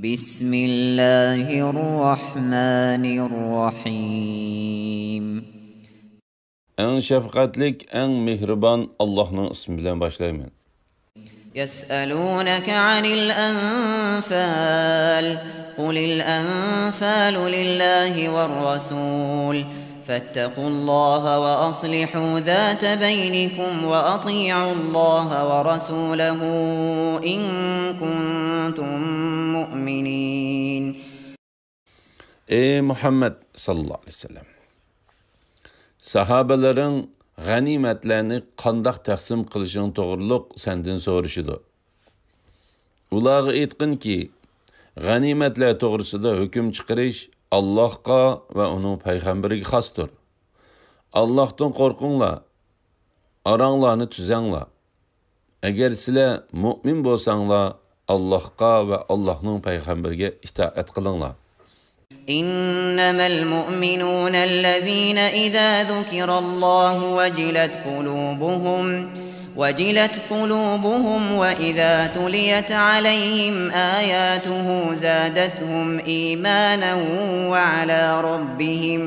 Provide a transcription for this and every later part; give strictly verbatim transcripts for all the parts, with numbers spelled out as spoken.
بسم الله الرحمن الرحيم. ئەڭ شەپقەتلىك، ئەڭ مېھرىبان ئاللاھنىڭ ئىسمى بىلەن باشلايمەن. يسألونك عن الأنفال، قل الأنفال لله والرسول، فاتقوا الله وأصلحوا ذات بينكم وأطيعوا الله ورسوله إن كنتم مؤمنين. ئەي مۇھەممەد ساللاللاھۇ ئەلەيھى ۋەسەللەم، ساھابىلىرىڭ غەنىيمەتلەرنى قانداق تەقسىم قىلىشىڭ توغرۇلۇق سەندىن سورىشىدۇ. ئۇلارغا ئېيتقىنكى، غەنىيمەتلەر توغرىسىدا ھۆكۈم چىقىرىش ئاللاھقا ۋە ئۇنىڭ پەيغەمبىرىگە خاستۇر. ئاللاھتىن قورقۇڭلار، ئاراڭلارنى تۈزەڭلار. ئەگەر سىلەر مۆمىن بولساڭلار، ئاللاھقا ۋە ئاللاھنىڭ پەيغەمبىرىگە ئىتائەت قىلىڭلار. إنما المؤمنون الذين إذا ذكر الله وجلت قلوبهم، وجلت قلوبهم وإذا تليت عليهم آياته زادتهم إيمانا وعلى ربهم،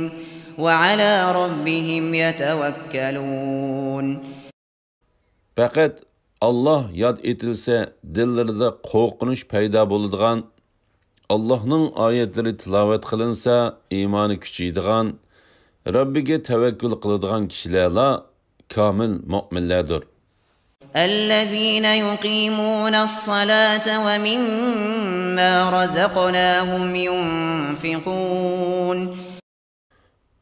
وعلى ربهم يتوكلون. پەقەت ئاللاھ ياد ئېتىلسە، دىللىرىدا قورقۇنچ پەيدا بولىدىغان، ئاللاھنىڭ ئايەتلىرى تىلاۋەت قىلىنسا، ئىمانى كۈچىيىدىغان، رەببىگە تەۋەككۈل قىلىدىغان كىشىلەرلا كامىل مۆمىنلەردۇر. الذين يقيمون الصلاة ومما رزقناهم ينفقون.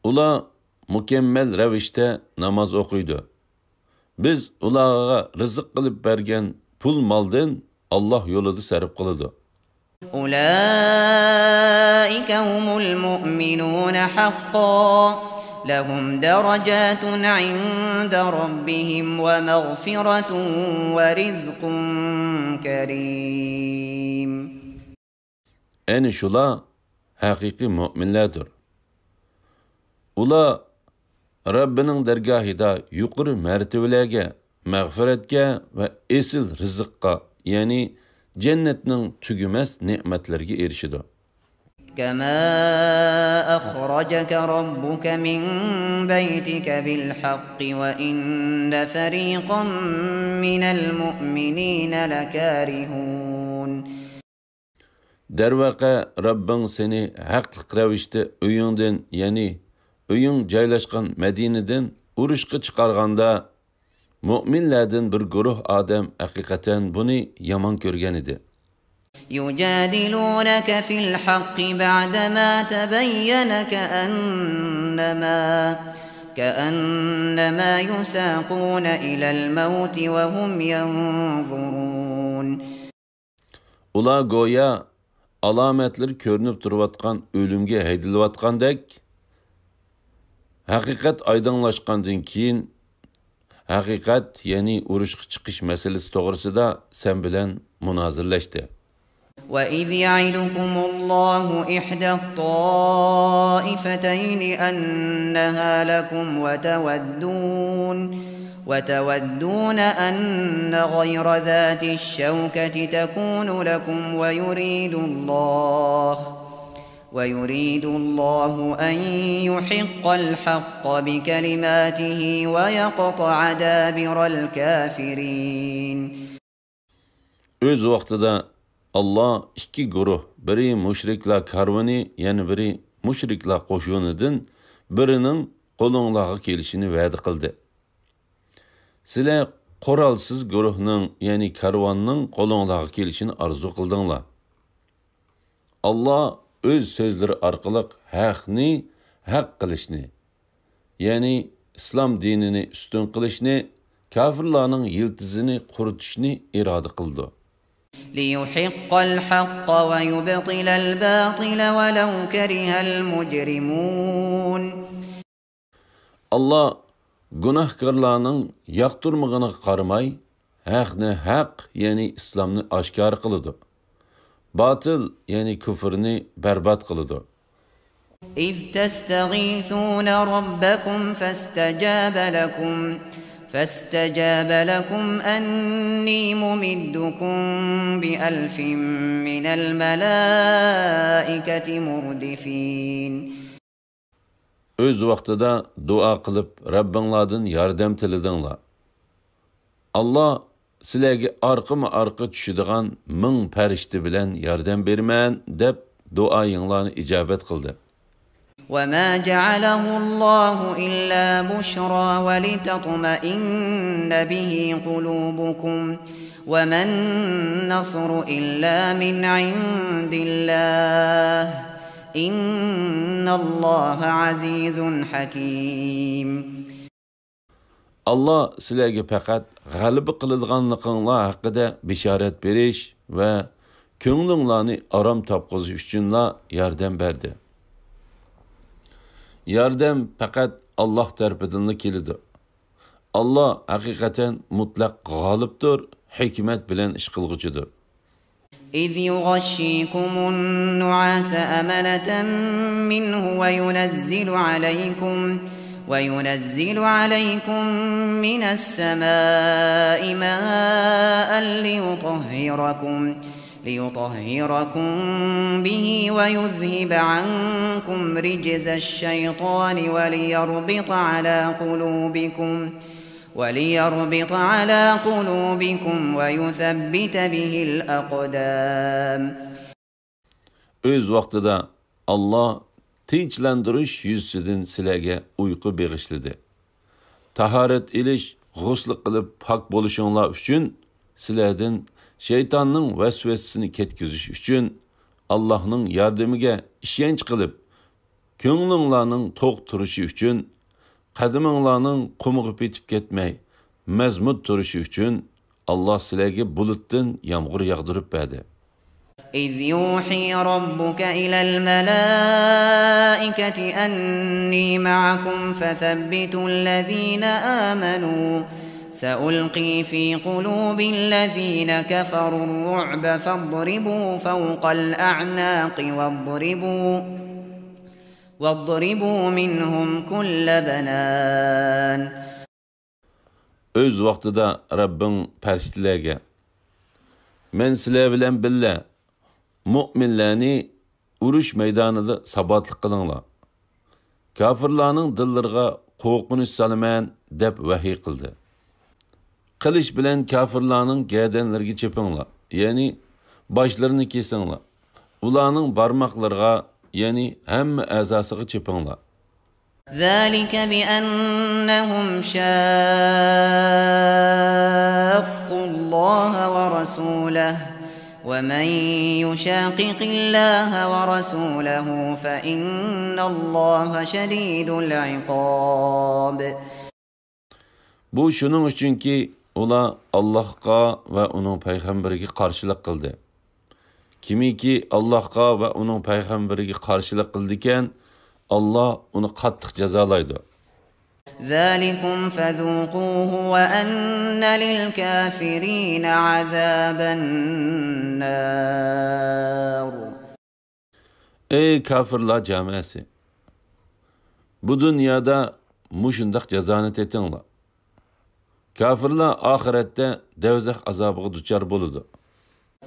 ئۇلار مۇكەممەل رەۋىشتە ناماز ئوقۇيدۇ. بىز ئۇلارغا رىزىق قىلىپ بەرگەن پۇل مالدىن ئاللاھ يولىدا سەرپ قىلىدۇ. أولئك هم المؤمنون حقا، لهم درجات عند ربهم ومغفرة ورزق كريم. ئەنە شۇلار ھەقىقىي مۆمىنلەردۇر. ئۇلار رەببىنىڭ دەرگاھىدا يۇقىرى مەرتىۋىلەرگە، مەغپىرەتكە ۋە ئېسىل رىزىققا، يەنى جەننەتنىڭ تۈگىمەس نېمەتلىرىگە ئېرىشىدۇ. كما أخرجك ربك من بيتك بالحق وإن فريقا من المؤمنين لكارهون. دەرۋەقە، رەببىڭ سېنى ھەقلىق رەۋىشتە ئۆيۈڭدىن، يەنى ئۆيۈڭ جايلاشقان مەدىنىدىن ئۇرۇشقا چىقارغاندا، مۆمىنلەردىن بىر گۇرۇھ ئادەم ھەقىقەتەن بۇنى يامان كۆرگەنىدى. يجادلونك في الحق بعدما تبين كأنما، كأنما يساقون إلى الموت وهم ينظرون. ئۇلار گويا ئالامەتلىرى كۆرۈنۈپ تۇرۇۋاتقان ئۆلۈمگە ھەيدىلىۋاتقاندەك، ھەقىقەت ئايدىڭلاشقاندىن كېيىن، ھەقىقەت، يەنى ئۇرۇشقا چىقىش مەسىلىسى توغرىسىدا سەن بىلەن مۇنازىرىلەشتى. وإذ يعدكم الله إحدى الطائفتين أنها لكم وتودون، وتودون أن غير ذات الشوكة تكون لكم ويريد الله، ويريد الله أن يحق الحق بكلماته ويقطع دابر الكافرين. ئۆز ۋاقتىدا ئاللا ئىككى گۇرۇھ، بىرى مۇشرىكلار كارۋىنى، يەنە بىرى مۇشرىكلار قوشۇنىدىن بىرىنىڭ قولۇڭلارغا كېلىشىنى ۋەدە قىلدى. سىلەر قورالسىز گۇرۇھنىڭ، يەنى كارۋاننىڭ قولۇڭلارغا كېلىشىنى ئارزۇ قىلدىڭلار. ئاللا ئۆز سۆزلىرى ئارقىلىق ھەقنى ھەق قىلىشنى، يەنى ئىسلام دىنىنى ئۈستۈن قىلىشنى، كاپىرلارنىڭ يىلتىزىنى قۇرۇتۇشنى ئىرادە قىلىدۇ. ليحق الحق ويبطل الباطل ولو كره المجرمون. ئاللا گۇناھكارلارنىڭ ياقتۇرمىغىنىغا قارىماي، ھەقنى ھەق، يەنى ئىسلامنى ئاشكارا قىلىدۇ. باتىل، يەنى كۇفرنى بەربات قىلىدۇ. إذ تستغيثون ربكم فاستجاب لكم، فاستجاب لكم أني ممدكم بألف من الملائكة مردفين. ئۆز ۋاقتىدا دۇئا قىلىپ، رەببىڭلاردىن ياردەم تىلىدىڭلار. ئاللا سىلەرگە ئارقىمۇ ئارقا چۈشىدىغان مىڭ پەرىشتە بىلەن ياردەم بېرىمەن، دەپ دۇئايىڭلارنى ئىجابەت قىلدى. وما جعله الله إلا بشرى ولتطمئن به قلوبكم وما النصر إلا من عند الله إن الله عزيز حكيم. ئاللا سىلەرگە پەقەت غەلىبە قىلىدىغانلىقىڭلار ھەققىدە بېشارەت بېرىش ۋە كۆڭلۈڭلارنى ئارام تاپقۇزۇش ئۈچۈنلا ياردەم بەردى. ياردەم پەقەت ئاللا تەرىپىدىنلا كېلىدۇ. ئاللا ھەقىقەتەن مۇتلەق غالىبتۇر، ھېكمەت بىلەن ئىش قىلغۇچىدۇر. إذ يغشيكم النعاس أمنة منه وينزل عليكم وينزل عليكم من السماء ماء ليطهركم ليطهركم به ويذهب عنكم رجز الشيطان وليربط على قلوبكم وليربط على قلوبكم ويثبت به الأقدام. ئۆز ۋاقتىدا ئاللا تىنچلاندۇرۇش يۈزىسىدىن سىلەرگە ئۇيقۇ بېغىشلىدى. تاھارەت ئېلىش، غۇسل قىلىپ پاك بولۇشۇڭلار ئۈچۈن، سىلەردىن شەيتاننىڭ ۋەسۋەسىسىنى كەتكۈزۈش ئۈچۈن، ئاللانىڭ ياردىمىگە ئىشەنچ قىلىپ، كۆڭلۈڭلارنىڭ توق تۇرۇشى ئۈچۈن، قەدىمىڭلارنىڭ قۇمىغا پېتىپ كەتمەي، مەزمۇت تۇرۇشى ئۈچۈن، ئاللا سىلەرگە بۇلۇتتىن يامغۇر ياغدۇرۇپ بەردى. إذ يوحي ربك إلى الملائكة أني معكم فثبتوا الذين آمنوا سألقي في قلوب الذين كفروا الرعب فاضربوا فوق الأعناق واضربوا واضربوا منهم كل بنان. ئۆز ۋاقتىدا رەببىڭ پەرىشتىلەرگە، مەن سىلەر بىلەن بىللە مۆمىنلەرنى ئۇرۇش مەيدانىدا ساباتلىق قىلىڭلار. كاپىرلارنىڭ دىللىرىغا قورقۇنچ سالىمەن، دەپ ۋەھىي قىلدى. قىلىچ بىلەن كاپىرلارنىڭ گەدەنلىرىگە چېپىڭلار، يەنى باشلىرىنى كېسىڭلار. ئۇلارنىڭ بارماقلىرىغا، يەنى ھەممە ئەزاسىغا چېپىڭلار. ذلك بأنهم شاقوا الله ورسوله ومن يشاقق الله ورسوله فإن الله شديد العقاب. بۇ شۇنىڭ ئۈچۈنكى، ئۇلار ئاللاھقا ۋە ئۇنىڭ پەيغەمبىرىگە قارشىلىق قىلدى. كىمكى ئاللاھقا ۋە ئۇنىڭ پەيغەمبىرىگە قارشىلىق قىلىدىكەن، ئاللا ئۇنى قاتتىق جازالايدۇ. ذلكم فذوقوه وأن للكافرين عذاب النار. ئەي كاپىرلار جامەسى! بۇ دۇنيادا مۇشۇنداق جازانى تېتىڭلار. كاپىرلار ئاخىرەتتە دەۋزەخ ئازابىغا دۇچار بولىدۇ.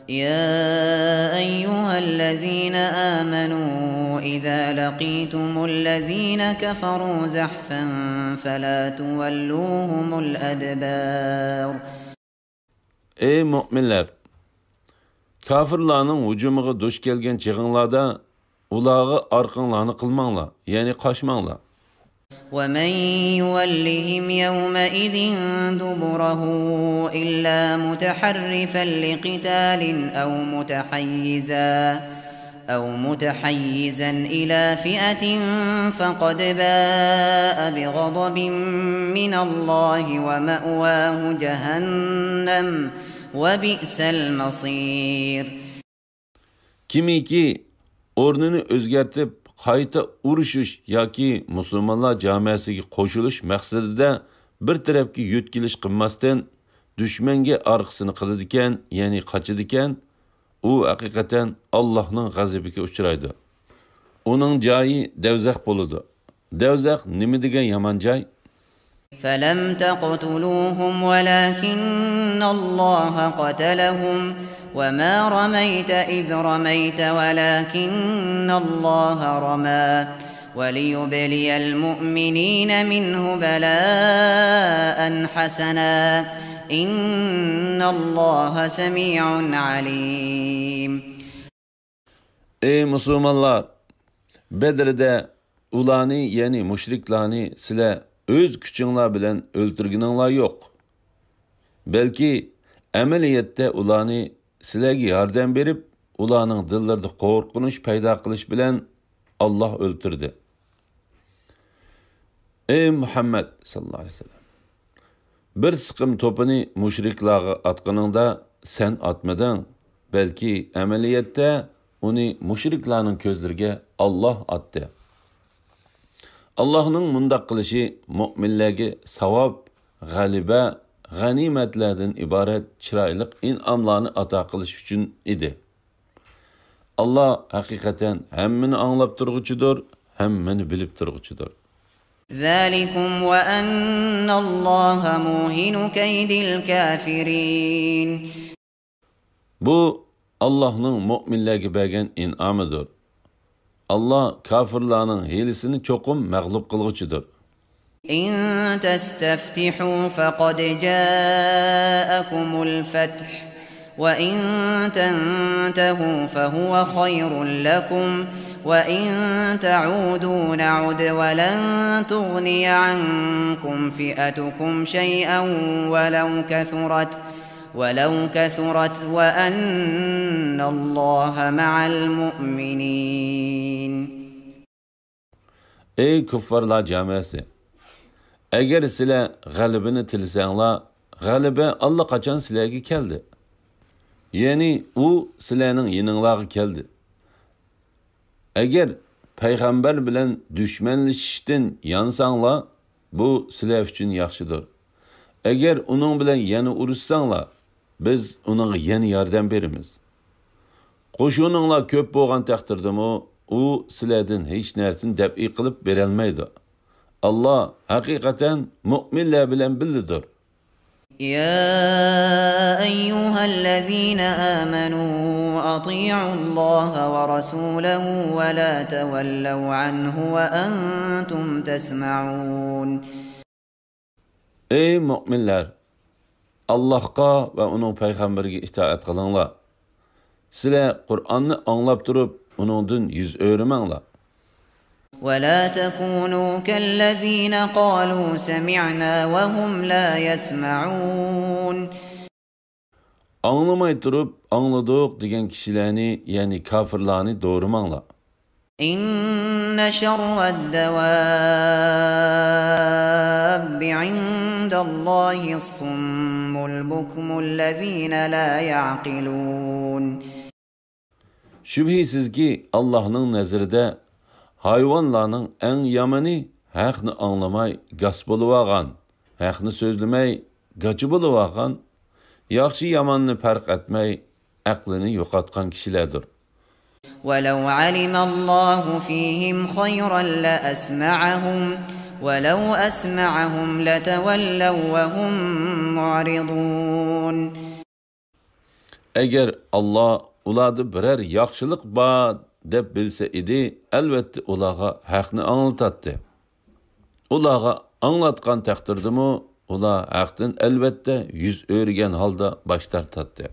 يا أيها الذين آمنوا إذا لقيتم الذين كفروا زحفا فلا تولوهم الأدبار. ئەي مۆمىنلەر! كاپىرلارنىڭ ھۇجۇمىغا دۇچ كەلگەن چېغىڭلاردا ئۇلارغا ئارقاڭلارنى قىلماڭلار، يەنى قاچماڭلار. ومن يولهم يومئذ دبره إلا متحرفا لقتال أو متحيزا أو متحيزا إلى فئة فقد باء بغضب من الله ومأواه جهنم وبئس المصير. كىمكى ئورنىنى ئۆزگەرتىپ، قايتا ئۇرۇشۇش ياكى مۇسۇلمانلار جامەسىگە قوشۇلۇش مەقسىتىدە بىر تەرەپكە يۆتكىلىش قىلماستىن، دۈشمەنگە ئارقىسىنى قىلىدىكەن، يەنى قاچىدىكەن، ئۇ ھەقىقەتەن ئاللاھنىڭ غەزىپىگە ئۇچرايدۇ. ئۇنىڭ جايى دەۋزەخ بولىدۇ. دەۋزەخ نېمە دېگەن يامان جاي! فلم تقتلوهم ولكن الله قتلهم وما رميت إذ رميت ولكن الله رمى وليبلي المؤمنين منه بلاء حسنا إن الله سميع عليم. ئەي مۇسۇلمانلار! بەدرىدە ئۇلارنى، يەنى مۇشرىكلارنى سىلەر ئۆز كۈچۈڭلار بىلەن ئۆلتۈرگىنىڭلار يوق. بەلكى ئەمەلىيەتتە ئۇلارنى سىلەرگە ياردەم بېرىپ، ئۇلارنىڭ دىللىرىدا قورقۇنچ پەيدا قىلىش بىلەن ئاللاھ ئۆلتۈردى. ئەي مۇھەممەد ساللاللاھۇ ئەلەيھى ۋەسەللەم! بىر سىقىم توپىنى مۇشرىكلارغا ئاتقىنىڭدا سەن ئاتمىدىڭ، بەلكى ئەمەلىيەتتە ئۇنى مۇشرىكلارنىڭ كۆزلىرىگە ئاللاھ ئاتتى. ئاللاھنىڭ مۇنداق قىلىشى مۆمىنلەرگە ساۋاب، غەلىبە، غەنىيمەتلەردىن ئىبارەت چىرايلىق ئىنئاملارنى ئاتا قىلىش ئۈچۈن ئىدى. ئاللاھ ھەقىقەتەن ھەممىنى ئاڭلاپ تۇرغۇچىدۇر، ھەممىنى بىلىپ تۇرغۇچىدۇر. ذلكم وأن الله موهن كيد الكافرين. بۇ ئاللاھنىڭ مۆمىنلەرگە بەرگەن ئىنئامىدۇر. ئاللاھ كاپىرلارنىڭ ھىيلىسىنى چوقۇم مەغلۇپ قىلغۇچىدۇر. إن تستفتحوا فقد جاءكم الفتح وإن تنتهوا فهو خير لكم وإن تعودوا نعد ولن تغني عنكم فئتكم شيئا ولو كثرت ولو كثرت وأن الله مع المؤمنين. ئەي كۇففارلار جامەسى! ئەگەر سىلەر غەلىبىنى تىلىسەڭلار، غەلىبە ئاللىقاچان سىلەرگە كەلدى. يەنى ئۇ سىلەرنىڭ يېنىڭلارغا كەلدى. ئەگەر پەيغەمبەر بىلەن دۈشمەنلىشىشتىن يانساڭلار، بۇ سىلەر ئۈچۈن ياخشىدۇر. ئەگەر ئۇنىڭ بىلەن يەنە ئۇرۇشساڭلار، بىز ئۇنىڭغا يەنە ياردەم بېرىمىز. قوشۇنۇڭلار كۆپ بولغان تەقدىردىمۇ، ئۇ سىلەردىن ھېچ نەرسىنى دەپئى قىلىپ بېرەلمەيدۇ. ئاللاھ ھەقىقەتەن مۆمىنلەر بىلەن بىللىدۇر. يا أيها الذين آمنوا أطيعوا الله ورسوله ولا تولوا عنه وأنتم تسمعون. ئەي مۆمىنلەر! ئاللاھقا ۋە ئۇنىڭ پەيغەمبىرىگە ئىتائەت قىلىڭلار. سىلەر قۇرئاننى ئاڭلاپ تۇرۇپ، ئۇنىڭدىن يۈز ئۆرۈمەڭلار. ولا تكونوا كالذين قالوا سمعنا وهم لا يسمعون. ئاڭلىماي تۇرۇپ، ئاڭلىدۇق دېگەن كىشىلەرنى، يەنى كاپىرلارنى دورىماڭلار. إن شر الدواب عند الله الصم البكم الذين لا يعقلون. شۈبھىسىزكى، ئاللاھنىڭ نەزىرىدە ھايۋانلارنىڭ ئەڭ يامىنى ھەقنى ئاڭلىماي گاس بولۇۋالغان، ھەقنى سۆزلىمەي گاچا بولۇۋالغان، ياخشى-ياماننى پەرق ئەتمەي ئەقلىنى يوقاتقان كىشىلەردۇر. ولو علم الله فيهم خيرا لأسمعهم ولو أسمعهم لتولوا وهم معرضون. ئەگەر ئاللاھ ئۇلاردا بىرەر ياخشىلىق بار دەپ بىلسە ئىدى، ئەلۋەتتە ئۇلارغا ھەقنى ئاڭلىتاتتى. ئۇلارغا ئاڭلاتقان تەقدىردىمۇ، ئۇلار ھەقتىن ئەلۋەتتە يۈز ئۆرۈگەن ھالدا باش تارتاتتى.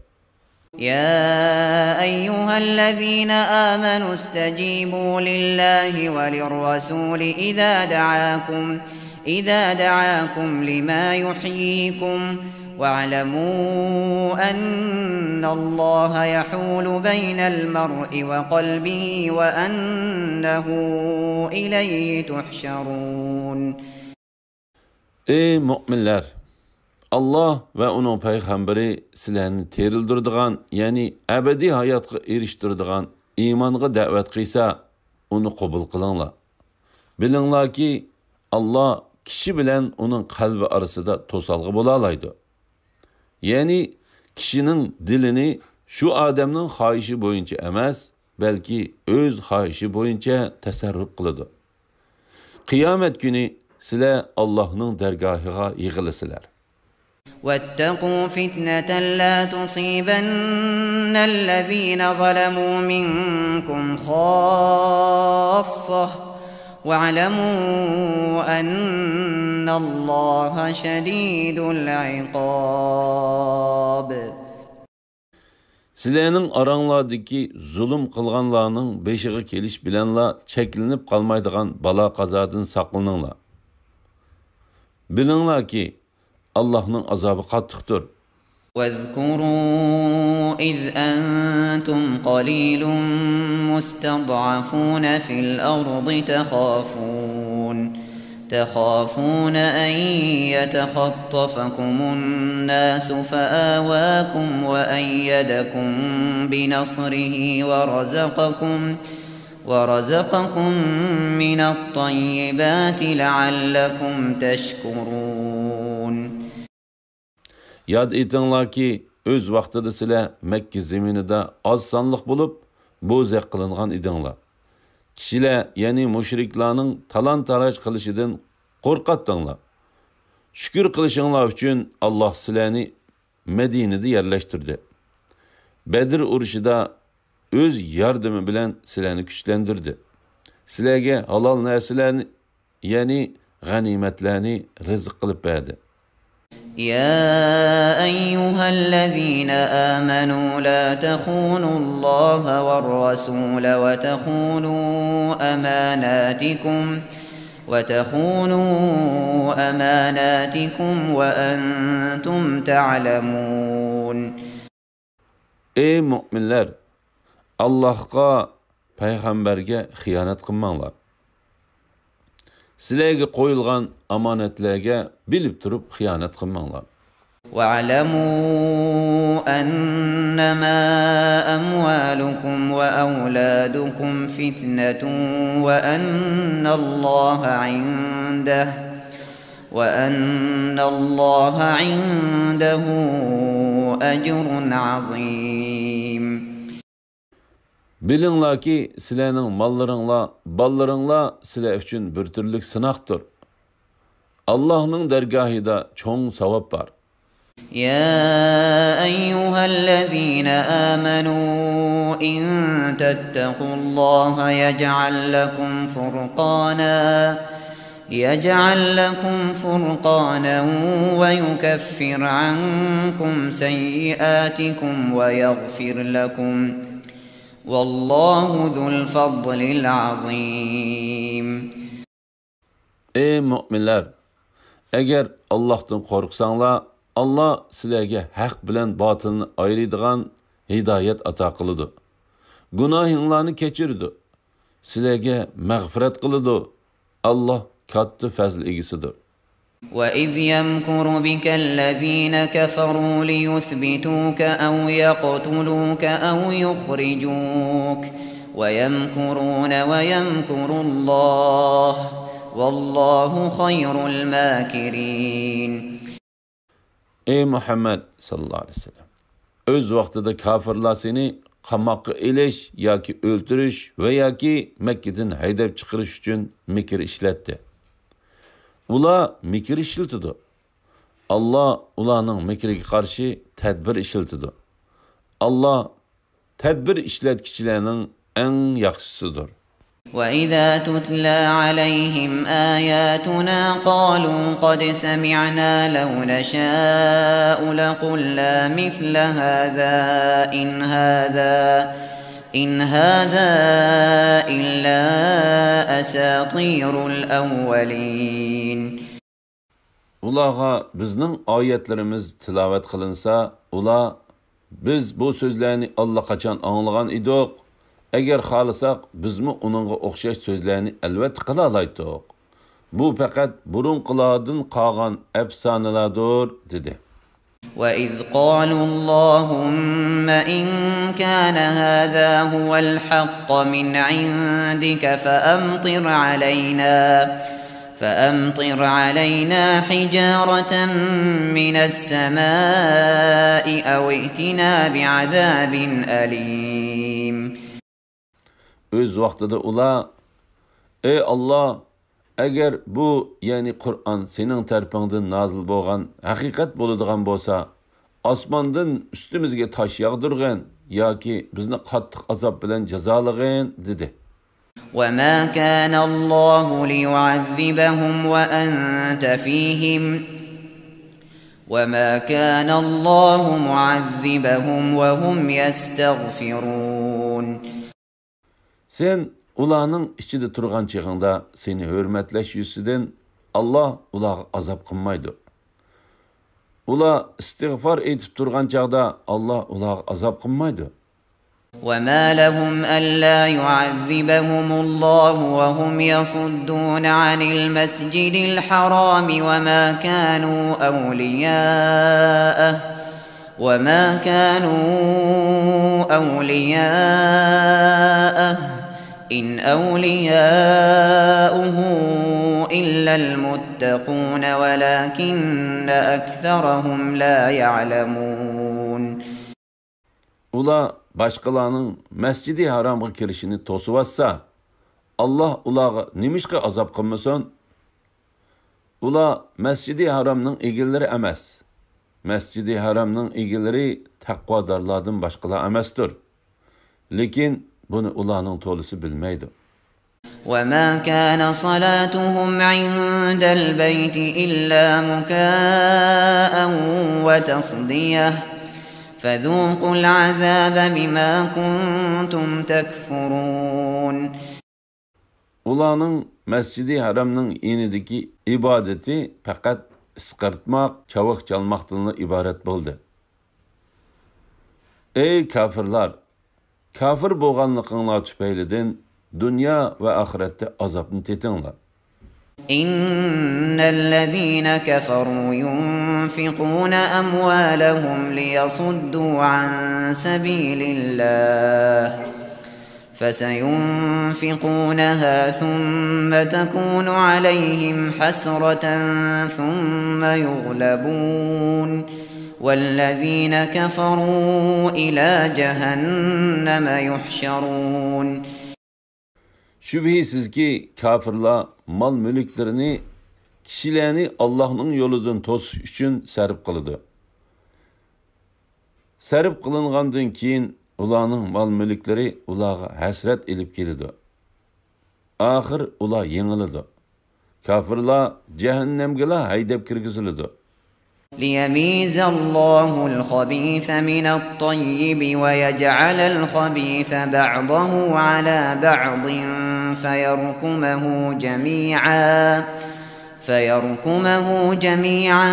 يا أيها الذين آمنوا استجيبوا لله وللرسول إذا دعاكم إذا دعاكم لما يحييكم واعلموا أن الله يحول بين المرء وقلبه وأنه إليه تحشرون. ئەي مۆمىنلەر! ئاللاھ ۋە ئۇنىڭ پەيغەمبىرى سىلەرنى تىرىلدۈرىدىغان، يەنى ئەبەدىي ھاياتقا ئېرىشتۈرىدىغان ئىمانغا دەۋەت قىلسا، ئۇنى قوبۇل قىلىڭلار. بىلىڭلاركى، ئاللاھ كىشى بىلەن ئۇنىڭ قەلبى ئارىسىدا توسالغۇ بولالايدۇ. يەنى كىشىنىڭ دىلىنى شۇ ئادەمنىڭ خاھىشى بويىچە ئەمەس، بەلكى ئۆز خاھىشى بويىچە تەسەررۇپ قىلىدۇ. قىيامەت كۈنى سىلەر ئاللاھنىڭ دەرگاھىغا يىغىلىسىلەر. واتقوا فتنة لا تصيبن الذين ظلموا منكم خاصة واعلموا أن الله شديد العقاب. سىلەرنىڭ ئاراڭلاردىكى زۇلۇم قىلغانلارنىڭ بېشىغا كېلىش بىلەنلا چەكلىنىپ قالمايدىغان بالا-قازادىن ساقلىنىڭلار. بىلىڭلاركى، ئاللاھنىڭ ئازابى قاتتىقتۇر. واذكروا إذ أنتم قليل مستضعفون في الأرض تخافون تخافون أن يتخطفكم الناس فآواكم وأيدكم بنصره ورزقكم ورزقكم من الطيبات لعلكم تشكرون. ياد ئېتىڭلاركى، ئۆز ۋاقتىدا سىلەر مەككە زېمىنىدا ئاز سانلىق بولۇپ، بوزەك قىلىنغان ئىدىڭلار. كىشىلەر، يەنى مۇشرىكلارنىڭ تالان-تاراج قىلىشىدىن قورقاتتىڭلار. شۈكۈر قىلىشىڭلار ئۈچۈن، ئاللاھ سىلەرنى مەدىنىدە يەرلەشتۈردى. بەدر ئۇرۇشىدا ئۆز ياردىمى بىلەن سىلەرنى كۈچلەندۈردى. سىلەرگە ھالال نەرسىلەرنى، يەنى غەنىيمەتلەرنى رىزىق قىلىپ بەردى. يا أيها الذين آمنوا لا تخونوا الله والرسول وتخونوا أماناتكم وتخونوا أماناتكم وأنتم تعلمون. ئەي مۆمىنلەر، ئاللاھقا، پەيغەمبەرگە خىيانەت قىلماڭلار. سىلەرگە قويۇلغان ئامانەتلەرگە بىلىپ تۇرۇپ خىيانەت قىلماڭلار. واعلموا أنما أموالكم وأولادكم فتنة وأن الله عنده وأن الله عنده أجر عظيم. بىلىڭلاركى، سىلەرنىڭ ماللىرىڭلار، بالىلىرىڭلار سىلەر ئۈچۈن بىر تۈرلۈك سىناقتۇر. ئاللاھنىڭ دەرگاھىدا چوڭ ساۋاب بار. يا أيها الذين آمنوا إن تتقوا الله يجعل لكم فرقانا يجعل لكم فرقانا ويكفر عنكم سيئاتكم ويغفر لكم والله ذو الفضل العظيم. ئەي مۆمىنلەر! ئەگەر ئاللاھتىن قورقساڭلار، ئاللاھ سىلەرگە ھەق بىلەن باتىلنى ئايرىيدىغان ھىدايەت ئاتا قىلىدۇ. گۇناھىڭلارنى كەچۈرىدۇ. سىلەرگە مەغپىرەت قىلىدۇ. ئاللاھ كاتتا پەزىل ئىگىسىدۇر. وإذ يمكر بك الذين كفروا ليثبتوك أو يقتلوك أو يخرجوك ويمكرون ويمكر الله والله خير الماكرين. ئەي مۇھەممەد ساللاللاھۇ ئەلەيھى ۋەسەللەم! ئۆز ۋاقتىدا كاپىرلار سېنى قاماققا ئېلىش ياكى ئۆلتۈرۈش ۋە ياكى مەككىدىن ھەيدەپ چىقىرىش ئۈچۈن مىكىر ئىشلەتتى. ئۇلار مىكىر ئىشلىتىدۇ. ئاللاھ ئۇلارنىڭ مىكرىگە قارشى تەدبىر ئىشلىتىدۇ. ئاللاھ تەدبىر ئىشلەتكۈچىلەرنىڭ ئەڭ ياخشىسىدۇر. وإذا تتلى عليهم آياتنا قالوا قد سمعنا لو نشاء لقلنا مثل هذا إن هذا إن هذا إلا أساطير الأولين. ئۇلارغا بىزنىڭ ئايەتلىرىمىز تىلاۋەت قىلىنسا، ئۇلار، بىز بۇ سۆزلەرنى ئاللىقاچان ئاڭلىغان ئىدۇق. ئەگەر خالىساق، بىزمۇ ئۇنىڭغا ئوخشاش سۆزلەرنى ئەلۋەتتە قىلالايتتۇق. بۇ پەقەت بۇرۇنقىلاردىن قالغان ئەپسانىلاردۇر، دېدى. وإذ قالوا اللهم إن كان هذا هو الحق من عندك فأمطر علينا فأمطر علينا حجارة من السماء أو ائتنا بعذاب أليم. ئۆز ۋاقتىدا ئۇلار، ئەي ئاللاھ، ئەگەر بۇ، يەنى قۇرئان سېنىڭ تەرىپىڭدىن نازىل بولغان ھەقىقەت بولىدىغان بولسا، ئاسماندىن ئۈستىمىزگە تاش ياغدۇرغىن ياكى بىزنى قاتتىق ئازاب بىلەن جازالىغىن، دېدى. وما كان الله ليعذبهم وأنت فيهم وما كان الله معذبهم وهم يستغفرون. سەن ئۇلارنىڭ ئىچىدە تۇرغان چېغىڭدا سېنى ھۆرمەتلەش يۈزىسىدىن ئاللا ئۇلارغا ئازاب قىلمايدۇ. ئۇلار ئىستىغفار ئېيتىپ تۇرغان چاغدا ئاللا ئۇلارغا ئازاب قىلمايدۇ. وما لهم ألا يعذبهم الله وهم يصدون عن المسجد الحرام وما كانوا أولياءه وما كانوا أولياءه إن أولياؤه إلا المتقون ولكن أكثرهم لا يعلمون. ئۇلار باشقىلارنىڭ مەسجىدى ھارامغا كىرىشىنى توسۇۋاتسا، ئاللا ئۇلارغا نېمىشقا ئازاب قىلمىسۇن؟ ئۇلار مەسجىدى ھارامنىڭ ئىگىلىرى ئەمەس. مەسجىدى ھارامنىڭ ئىگىلىرى تەقۋادارلاردىن باشقىلار ئەمەستۇر. لېكىن بۇنى ئۇلارنىڭ تولىسى بىلمەيدۇ. وما كان صلاتهم عند البيت إلا مكاء وتصدية فذوقوا العذاب بما كنتم تكفرون. ئۇلارنىڭ مەسجىدى ھەرەمنىڭ يېنىدىكى ئىبادىتى پەقەت ئىسقىرتماق، چاۋاك چالماقتىنلا ئىبارەت بولدى. ئەي كاپىرلار! كاپىر بولغانلىقىڭلار تۈپەيلىدىن دۇنيا ۋە ئاخىرەتتە ئازابنى تېتىڭلار. إن الذين كفروا ينفقون أموالهم ليصدوا عن سبيل الله فسينفقونها ثم تكون عليهم حسرة ثم يغلبون والذين كفروا إلى جهنم يحشرون. شۈبھىسىزكى، كاپىرلار مال-مۈلۈكلىرىنى كىشىلەرنى ئاللاھنىڭ يولىدىن توسۇش ئۈچۈن سەرپ قىلىدۇ. سەرپ قىلىنغاندىن كېيىن، ئۇلارنىڭ مال-مۈلۈكلىرى ئۇلارغا ھەسرەت ئېلىپ كېلىدۇ. ئاخىر ئۇلار يېڭىلىدۇ. كاپىرلار جەھەننەمگىلا ھەيدەپ كىرگۈزۈلىدۇ. ليميز الله الخبيث من الطيب ويجعل الخبيث بعضه على بعض فيركمه جميعا فيركمه جميعا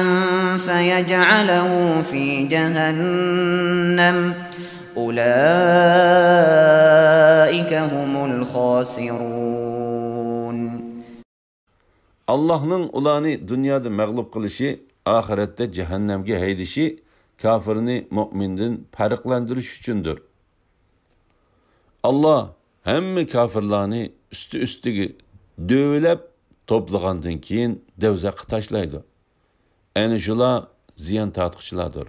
فيجعله في جهنم أولئك هم الخاسرون. ئاللاھنىڭ ئۇلارنى دۇنيادا مەغلۇپ قىلىشى، ئاخىرەتتە جەھەننەمگە ھەيدىشى كاپىرنى مۆمىندىن پەرقلەندۈرۈش ئۈچۈندۇر. ئاللاھ ھەممە كاپىرلارنى ئۈستى-ئۈستىگە دۆۋىلەپ توپلىغاندىن كېيىن، دوزاخقا تاشلايدۇ. ئەنە شۇلار زىيان تارتقۇچىلاردۇر.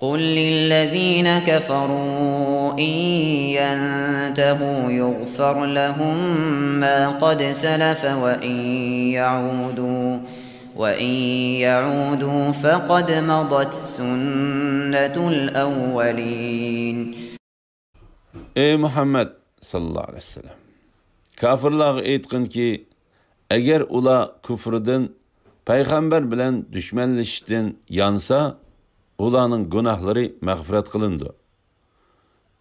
قل للذين كفروا إن ينتهوا يغفر لهم ما قد سلف وإن يعودوا وإن يعودوا فقد مضت سنة الأولين. ئەي مۇھەممەد ساللاللاھۇ ئەلەيھى ۋەسەللەم! كاپىرلارغا ئېيتقىنكى، ئەگەر ئۇلار كۇفرىدىن، پەيغەمبەر بىلەن دۈشمەنلىشىشتىن يانسا، ئۇلارنىڭ گۇناھلىرى مەغپىرەت قىلىنىدۇ.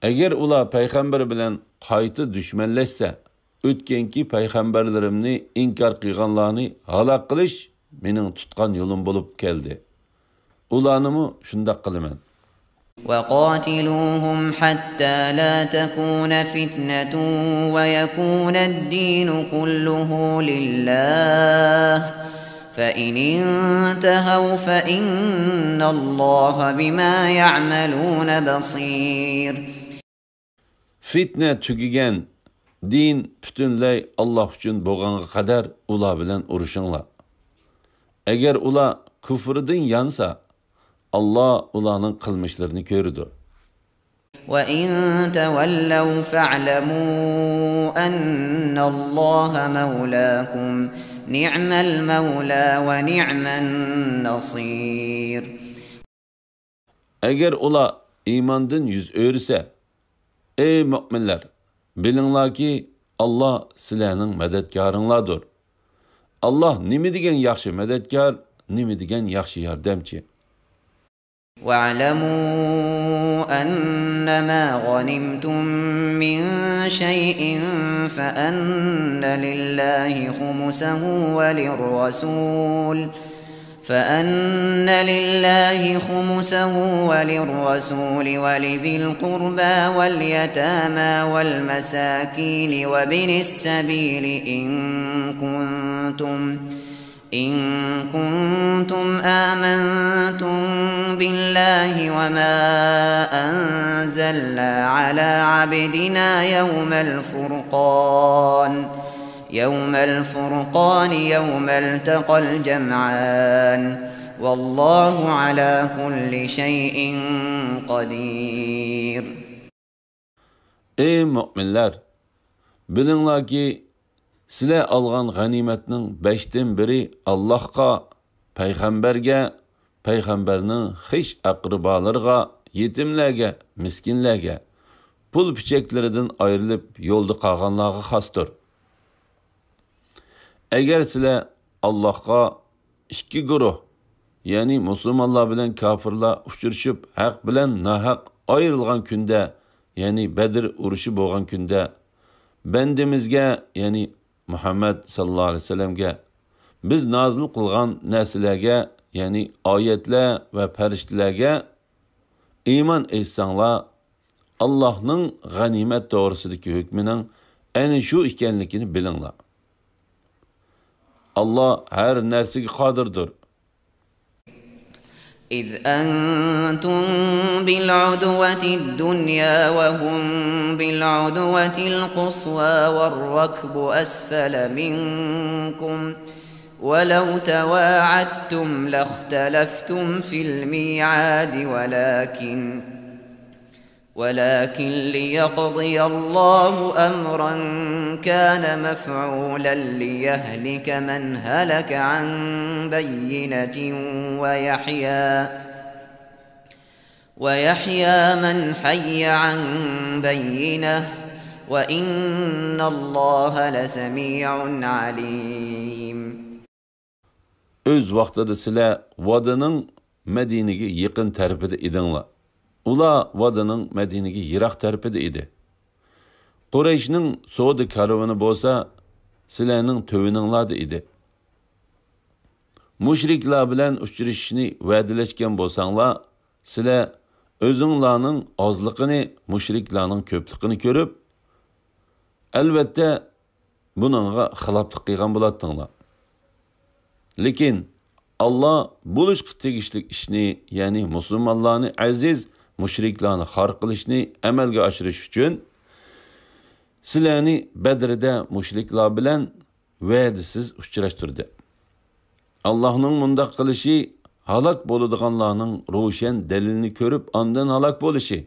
ئەگەر ئۇلار پەيغەمبەر بىلەن قايتا دۈشمەنلەشسە، ئۆتكەنكى پەيغەمبەرلىرىمنى ئىنكار قىلغانلارنى ھالاك قىلىش مېنىڭ تۇتقان يولۇم بولۇپ كەلدى. ئۇلارنىمۇ شۇنداق قىلىمەن. وقاتلوهم حتى لا تكون فتنة ويكون الدين كله لله فإن انتهوا فإن الله بما يعملون بصير. فىتنە تۈگىگەن، دىن پۈتۈنلەي ئاللاھ ئۈچۈن بولغانغا قەدەر ئۇلار بىلەن ئۇرۇشۇڭلار. ئەگەر ئۇلار كۇفرىدىن يانسا، ئاللاھ ئۇلارنىڭ قىلمىشلىرىنى كۆرىدۇ. وَإِن تَوَلَّوْا فَاعْلَمُوا أَنَّ اللَّهَ مَوْلَاكُمْ، نِعْمَ الْمَوْلَى وَنِعْمَ النَّصِيرُ. ئەگەر ئۇلار ئىماندىن يۈز ئۆرۈسە، ئەي مۆمىنلەر، بىلىڭلاركى، ئاللا سىلەرنىڭ مەدەتكارىڭلاردۇر. ئاللا نېمە دېگەن ياخشى مەدەتكار، نېمە دېگەن ياخشى ياردەمچى. وَاعْلَمُوا أَنَّمَا غَنِمْتُم مِّن شَيْءٍ فَأَنَّ لِلَّهِ خُمُسَهُ وَلِلرَّسُولِ، فَأَنَّ لِلَّهِ خُمُسَهُ وَلِلرَّسُولِ وَلِذِي الْقُرْبَىٰ وَالْيَتَامَىٰ وَالْمَسَاكِينِ وَابْنِ السَّبِيلِ إِن كُنتُمْ إِن كُنتُمْ آمَنتُم بِاللَّهِ وَمَا أَنزَلْنَا عَلَىٰ عَبْدِنَا يَوْمَ الْفُرْقَانِ، يَوْمَ الْفُرْقَانِ يَوْمَ الْتَقَى الْجَمْعَانِ، وَاللَّهُ عَلَىٰ كُلِّ شَيْءٍ قَدِيرٌ. ئەي مۆمىنلەر! بىلىڭلاركى، سىلەر ئالغان غەنىيمەتنىڭ بەشتىن بىرى ئاللاھقا، پەيغەمبەرگە، پەيغەمبەرنىڭ خىش ئەقرىبالىرىغا، يېتىملەرگە، مىسكىنلەرگە، پۇل پىچەكلىرىدىن ئايرىلىپ يولدا قالغانلارغا خاستۇر. ئەگەر سىلەر ئاللاھقا، ئىككى گۇرۇھ، يەنى مۇسۇلمانلار بىلەن كاپىرلار ئۇچرىشىپ، ھەق بىلەن ناھەق ئايرىلغان كۈندە، يەنى بەدر ئۇرۇشى بولغان كۈندە، بەندىمىزگە، يەنى مۇھەممەد ساللاللاھۇ ئەلەيھى ۋەسەللەمگە، بىز نازىل قىلغان نەرسىلەرگە، يەنى ئايەتلەر ۋە پەرىشتىلەرگە ئىمان ئېيتساڭلار، ئاللاھنىڭ غەنىيمەت توغرىسىدىكى ھۆكمىنىڭ ئەنە شۇ ئىكەنلىكىنى بىلىڭلار. ئاللا ھەر نەرسىگە قادىردۇر. إِذْ أَنتُم بِالْعُدْوَةِ الدُّنْيَا وَهُم بِالْعُدْوَةِ الْقُصْوَىٰ وَالرَّكْبُ أَسْفَلَ مِنكُمْ، وَلَوْ تَوَاعَدتُّمْ لَاخْتَلَفْتُمْ فِي الْمِيعَادِ، وَلَٰكِنَّ وَلَٰكِن لِّيَقْضِيَ اللَّهُ أَمْرًا كَانَ مَفْعُولًا لِّيَهْلِكَ مَنْ هَلَكَ عَن بَيِّنَةٍ وَيَحْيَىٰ، وَيَحْيَىٰ مَنْ حَيَّ عَن بَيِّنَةٍ، وَإِنَّ اللَّهَ لَسَمِيعٌ عَلِيمٌ. ئۆز ۋاقتىدا سىلەر ۋادىنىڭ مەدىنىگە يېقىن تەرىپىدە ئىدىڭلار. ئۇلار ۋادىنىڭ مەدىنىگە يىراق تەرىپىدە ئىدى. قۇرەيشنىڭ سودا كارۋىنى بولسا سىلەرنىڭ تۆۋىنىڭلاردا ئىدى. مۇشرىكلار بىلەن ئۇچرىشىشنى ۋەدىلەشكەن بولساڭلار، سىلەر ئۆزۈڭلارنىڭ ئازلىقىنى، مۇشرىكلارنىڭ كۆپلۈكىنى كۆرۈپ، ئەلۋەتتە، بۇنىڭغا خىلاپلىق قىلغان بولاتتىڭلار. لېكىن ئاللا بولۇشقا تېگىشلىك ئىشنى، يەنى مۇسۇلمانلارنى ئەزىز، مۇشرىكلارنى خار قىلىشنى ئەمەلگە ئاشۇرۇش ئۈچۈن سىلەرنى بەدرىدە مۇشرىكلار بىلەن ۋەدىسىز ئۇچراشتۇردى. ئاللاھنىڭ مۇنداق قىلىشى ھالاك بولىدىغانلارنىڭ روشەن دەلىلىنى كۆرۈپ ئاندىن ھالاك بولۇشى،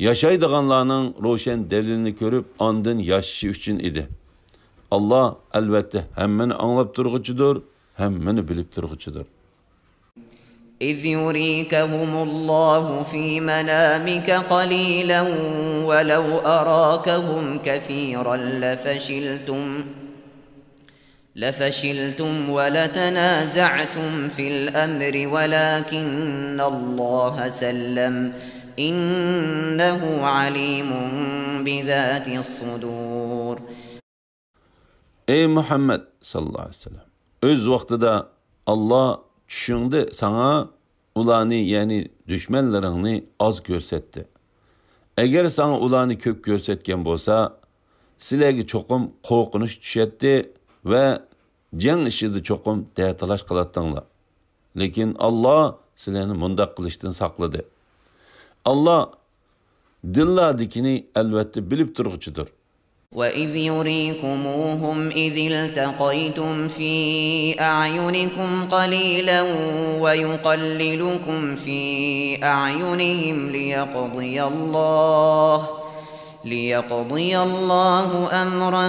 ياشايدىغانلارنىڭ روشەن دەلىلىنى كۆرۈپ ئاندىن ياشىشى ئۈچۈن ئىدى. ئاللا ئەلۋەتتە ھەممىنى ئاڭلاپ تۇرغۇچىدۇر، ھەممىنى بىلىپ تۇرغۇچىدۇر. إِذْ يُرِيكَهُمُ اللَّهُ فِي مَنَامِكَ قَلِيلًا وَلَوْ أَرَاكَهُمْ كَثِيرًا لَفَشِلْتُمْ، لَفَشِلْتُمْ وَلَتَنَازَعْتُمْ فِي الْأَمْرِ وَلَٰكِنَّ اللَّهَ سَلَّمَ، إِنَّهُ عَلِيمٌ بِذَاتِ الصُّدُورِ. ئەي مۇھەممەد ساللاللاھۇ ئەلەيھى ۋەسەللەم، ئۆز ۋاقتىدا ئاللا چۈشۈڭدە ساڭا ئۇلارنى، يەنى دۈشمەنلىرىڭنى ئاز كۆرسەتتى. ئەگەر ساڭا ئۇلارنى كۆپ كۆرسەتكەن بولسا، سىلەرگە چوقۇم قورقۇنچ چۈشەتتى ۋە جەڭ ئىچىدە چوقۇم دەتالاش قىلاتتىڭلار. لېكىن ئاللا سىلەرنى مۇنداق قىلىشتىن ساقلىدى. ئاللا دىللاردىكىنى ئەلۋەتتە بىلىپ تۇرغۇچىدۇر. وإذ يريكموهم إذ التقيتم في أعينكم قليلا ويقللكم في أعينهم ليقضي الله ليقضي الله أمرا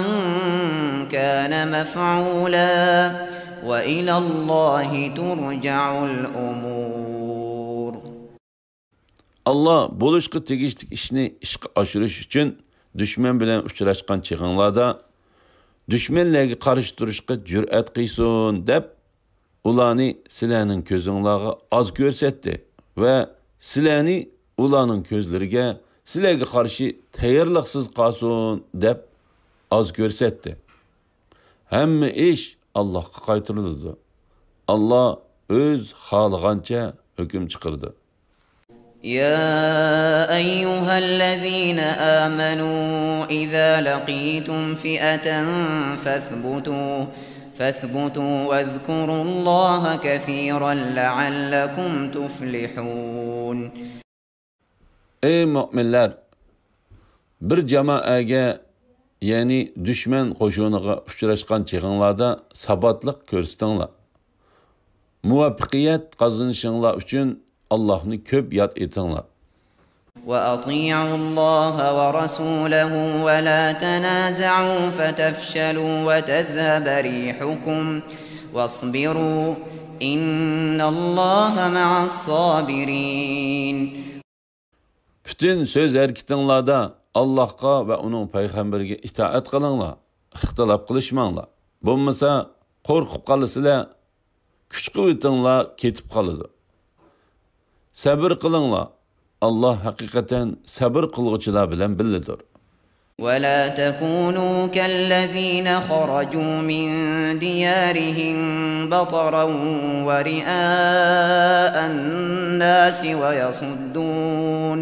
كان مفعولا وإلى الله ترجع الأمور. ئاللا بولۇشقا تېگىشلىك ئىشنى ئىشقا ئاشۇرۇش ئۈچۈن دۈشمەن بىلەن ئۇچراشقان چېغىڭلاردا، دۈشمەنلەرگە قارشى تۇرۇشقا جۈرئەت قىلسۇن دەپ، ئۇلارنى سىلەرنىڭ كۆزۈڭلارغا ئاز كۆرسەتتى ۋە سىلەرنى ئۇلارنىڭ كۆزلىرىگە سىلەرگە قارشى تەييارلىقسىز قالسۇن دەپ ئاز كۆرسەتتى. ھەممە ئىش ئاللاھقا قايتۇرۇلىدۇ. ئاللا ئۆز خالىغانچە ھۆكۈم چىقىرىدۇ. يا أيها الذين آمنوا إذا لقيتم فئة فاثبتوا فاثبتوا واذكروا الله كثيرا لعلكم تفلحون. ئەي مۆمىنلەر! بىر جامائەگە، يەنى دۈشمەن قوشۇنىغا ئۇچراشقان چېغىڭلاردا ساباتلىق كۆرسىتىڭلار. مۇۋەپپەقىيەت قازىنىشىڭلار ئۈچۈن ئاللاھنى كۆپ ياد ئېتىڭلار. وأطيعوا الله ورسوله ولا تنازعوا فتفشلوا وتذهب ريحكم واصبروا إن الله مع الصابرين. پۈتۈن سۆز ھەرىكىتىڭلاردا ئاللاھقا ۋە ئۇنىڭ پەيغەمبىرىگە ئىتائەت قىلىڭلار، ئىختىلاپ قىلىشماڭلار. بولمىسا، قورقۇپ قالىسىلەر، كۈچ-قۇۋۋىتىڭلار كېتىپ قالىدۇ. سەبىر قىلىڭلار، ئاللا ھەقىقەتەن سەبىر قىلغۇچىلار بىلەن بىللىدۇر. ولا تكونوا كالذين خرجوا من ديارهم بطرا ورئاء الناس ويصدون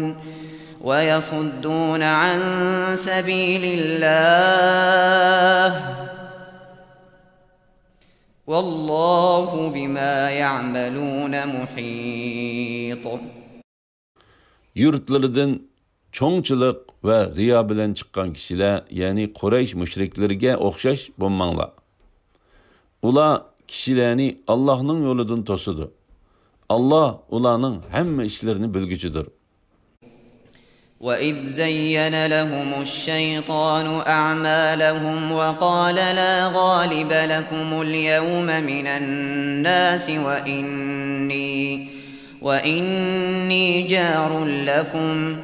ويصدون عن سبيل الله والله بما يعملون محيط. يۇرتلىرىدىن چوڭچىلىق ۋە رىيا بىلەن چىققان كىشىلەر، يەنى قۇرەيش مۇشرىكلىرىگە ئوخشاش بولماڭلار. ئۇلار كىشىلەرنى ئاللاھنىڭ يولىدىن توسىدۇ. ئاللا ئۇلارنىڭ ھەممە ئىشلىرىنى بىلگۈچىدۇر. وإذ زين لهم الشيطان أعمالهم وقال لا غالب لكم اليوم من الناس وإني وإني جار لكم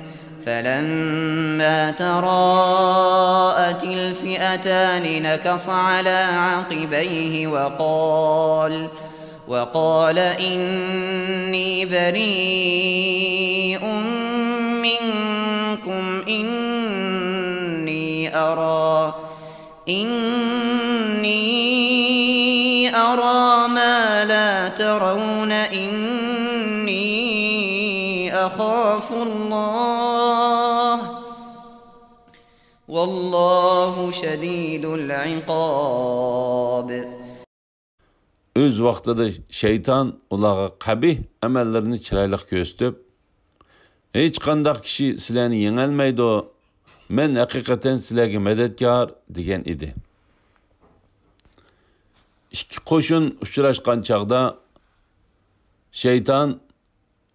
فلما تراءت الفئتان نكص على عقبيه وقال وقال إني بريء منكم إني أرى إني أرى ما لا ترون إني أخاف الله والله شديد العقاب. ئۆز ۋاقتىدا شەيتان ئۇلارغا قەبىھ ئەمەللىرىنى چىرايلىق كۆرسىتىپ، ھېچقانداق كىشى سىلەرنى يېڭەلمەيدۇ، مەن ھەقىقەتەن سىلەرگە مەدەتكار، دېگەن ئىدى. ئىككى قوشۇن ئۇچراشقان چاغدا شەيتان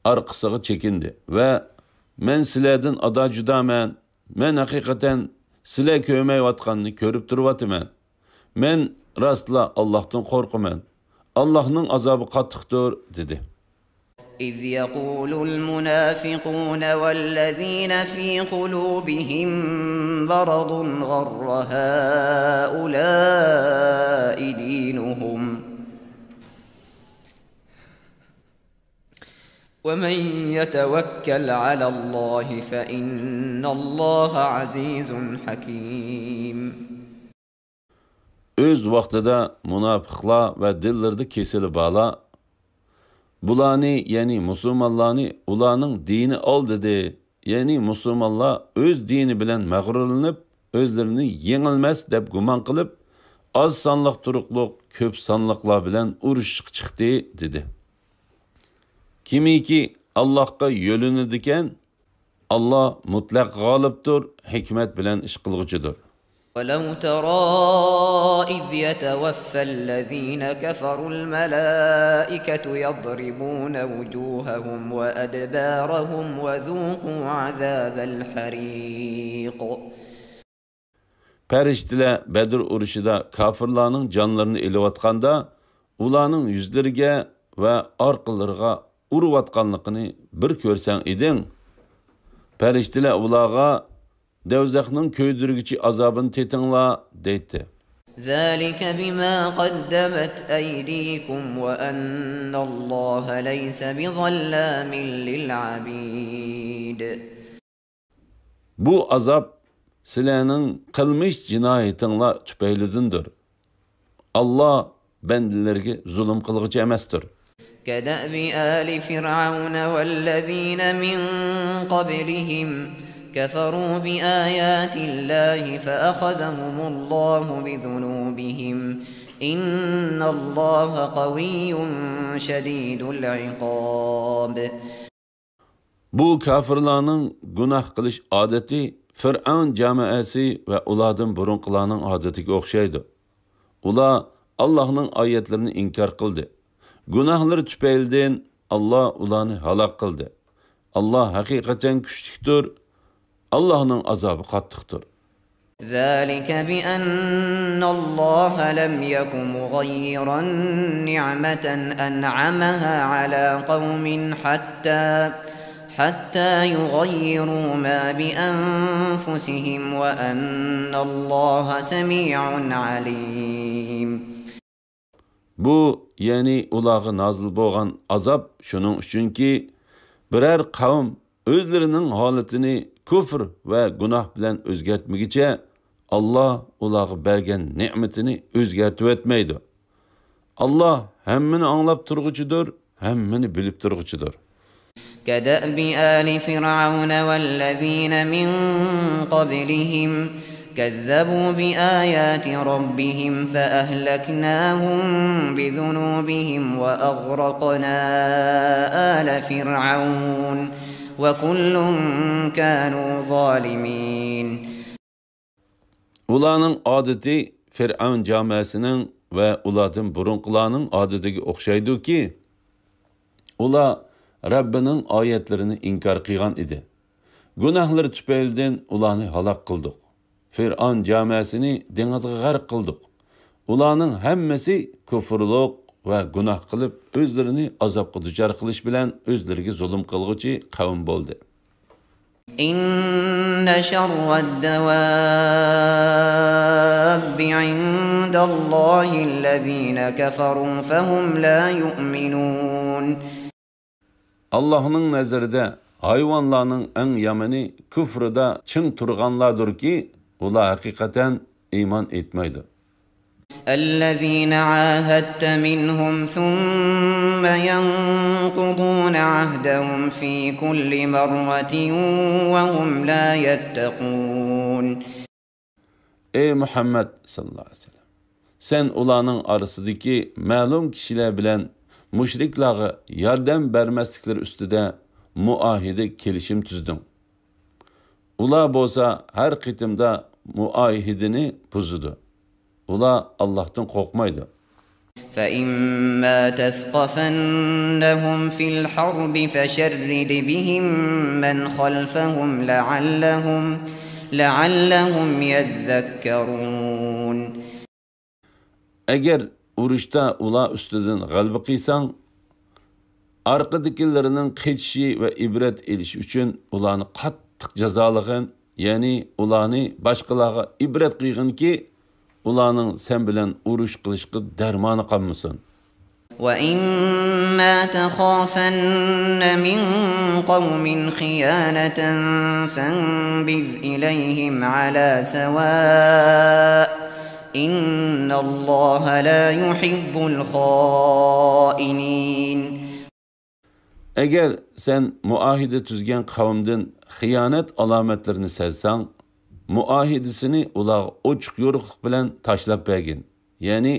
ئارقىسىغا چېكىندى ۋە مەن سىلەردىن ئادا جۇدامەن، مەن ھەقىقەتەن سىلەر كۆرمەيۋاتقاننى كۆرۈپ تۇرۇۋاتىمەن. مەن راستلا ئاللاھتىن قورقىمەن. ئاللاھنىڭ ئازابى قاتتىقتۇر، دېدى. إذ يقول المنافقون والذين في قلوبهم مرض غر هؤلاء دينهم ومن يتوكل على الله فإن الله عزيز حكيم. ئۆز ۋاقتىدا مۇناپىقلار ۋە دىللىرىدا كېسىلى بارلار بۇلارنى، يەنى مۇسۇلمانلارنى ئۇلارنىڭ دىنى ئالدىدى، يەنى مۇسۇلمانلار ئۆز دىنى بىلەن مەغرۇرلىنىپ، ئۆزلىرىنى يېڭىلمەس دەپ گۇمان قىلىپ، ئاز سانلىق تۇرۇقلۇق كۆپ سانلىقلار بىلەن ئۇرۇشۇشقا چىقتى، دېدى. كىمكى ئاللاھقا يۆلىنىدىكەن، ئاللا مۇتلەق غالىبتۇر، ھېكمەت بىلەن ئىش قىلغۇچىدۇر. ولو ترى إذ يتوفى الذين كفروا الملائكة يضربون وجوههم وأدبارهم وذوقوا عذاب الحريق. پەرىشتىلەر بەدر ئۇرۇشىدا كاپىرلارنىڭ جانلىرىنى ئېلىۋاتقاندا، ئۇلارنىڭ يۈزلىرىگە ۋە ئارقىلىرىغا ئۇرۇۋاتقانلىقىنى بىر كۆرسەڭ ئىدىڭ. پەرىشتىلەر ئۇلارغا، دەۋزەخنىڭ كۆيدۈرگۈچى ئازابىنى تېتىڭلار، دەيتتى. ذلك بما قدمت أيديكم وأن الله ليس بظلام للعبيد. بۇ ئازاب سىلەرنىڭ قىلمىش جىنايىتىڭلار تۈپەيلىدىندۇر. ئاللا بەندىلىرىگە زۇلۇم قىلغۇچى ئەمەستۇر. كدأب آل فرعون والذين من قبلهم كفروا بآيات الله فأخذهم الله بذنوبهم إن الله قوي شديد العقاب. بۇ كاپىرلارنىڭ گۇناھ قىلىش ئادىتى فىرئەۋن جامائەسى ۋە ئۇلاردىن بۇرۇنقىلارنىڭ ئادىتىگە ئوخشايدۇ. ئۇلار ئاللاھنىڭ ئايەتلىرىنى ئىنكار قىلدى. گۇناھلىرى تۈپەيلىدىن ئاللا ئۇلارنى ھالاك قىلدى. ئاللا ھەقىقەتەن كۈچلۈكتۇر، ئاللاھنىڭ ئازابى قاتتىقتۇر. ذلك بأن الله لم يك مغيرا نعمة أنعمها على قوم حتى حتى يغيروا ما بأنفسهم وأن الله سميع عليم. بۇ، يەنى ئۇلارغا نازىل بولغان ئازاب شۇنىڭ ئۈچۈنكى، بىرەر قەۋم ئۆزلىرىنىڭ ھالىتىنى كۇفر ۋە گۇناھ بىلەن ئۆزگەرتمىگۈچە، ئاللا ئۇلارغا بەرگەن نېمىتىنى ئۆزگەرتىۋەتمەيدۇ. ئاللا ھەممىنى ئاڭلاپ تۇرغۇچىدۇر، ھەممىنى بىلىپ تۇرغۇچىدۇر. كدأب آل فرعون والذين من قبلهم كذبوا بآيات ربهم فأهلكناهم بذنوبهم وأغرقنا آل فرعون وكل كانوا ظالمين. ئۇلارنىڭ ئادىتى فىرئەۋن جامائەسىنىڭ ۋە ئۇلاردىن بۇرۇنقىلارنىڭ ئادىتىگە ئوخشايدۇكى، ئۇلار رەببىنىڭ ئايەتلىرىنى ئىنكار قىلغان ئىدى. گۇناھلىرى تۈپەيلىدىن ئۇلارنى ھالاك قىلدۇق. فىرئەۋن جامائەسىنى دېڭىزغا غەرق قىلدۇق. ئۇلارنىڭ ھەممىسى كۇفرلۇق ۋە گۇناھ قىلىپ، ئۆزلىرىنى ئازابقا دۇچار قىلىش بىلەن ئۆزلىرىگە زۇلۇم قىلغۇچى قەۋم بولدى. إن شر الدواب عند الله الذين كفروا فهم لا يؤمنون. ئاللاھنىڭ نەزىرىدە ھايۋانلارنىڭ ئەڭ يامىنى كۇفرىدا چىڭ تۇرغانلاردۇركى، ئۇلار ھەقىقەتەن ئىمان ئېيتمايدۇ. الذين عاهدت منهم ثم ينقضون عهدهم في كل مرة وهم لا يتقون. ئەي مۇھەممەد ساللاللاھۇ ئەلەيھى ۋەسەللەم، سەن ئۇلارنىڭ ئارىسىدىكى مەلۇم كىشىلەر بىلەن مۇشرىكلارغا ياردەم بەرمەسلىكلىرى ئۈستىدە مۇئاھىدە كېلىشىم تۈزدۈڭ. ئۇلار بولسا ھەر قېتىمدا مۇئاھىدىنى بۇزىدۇ. ئۇلار ئاللاھتىن قورقمايدۇ. فإما تثقفنهم في الحرب فشرد بهم من خلفهم لعلهم لعلهم يذكرون. ئەگەر ئۇرۇشتا ئۇلار ئۈستىدىن غەلىبە قىلساڭ، ئارقىدىكىلىرىنىڭ قېچىشى ۋە ئىبرەت ئېلىشى ئۈچۈن ئۇلارنى قاتتىق جازالىغىن، يەنى ئۇلارنى باشقىلارغا ئىبرەت قىلغىنكى، ئۇلارنىڭ سەن بىلەن ئۇرۇش قىلىشقا دەرمانى قالمىسۇن. وإما تخافن من قوم خيانة فانبذ إليهم على سواء إن الله لا يحب الخائنين. ئەگەر سەن مۇئاھىدە تۈزگەن قەۋمدىن خىيانەت ئالامەتلىرىنى سەزسەڭ، مۇئاھىدىسىنى ئۇلارغا ئوچۇق يورۇقلۇق بىلەن تاشلاپ بەرگىن. يەنى،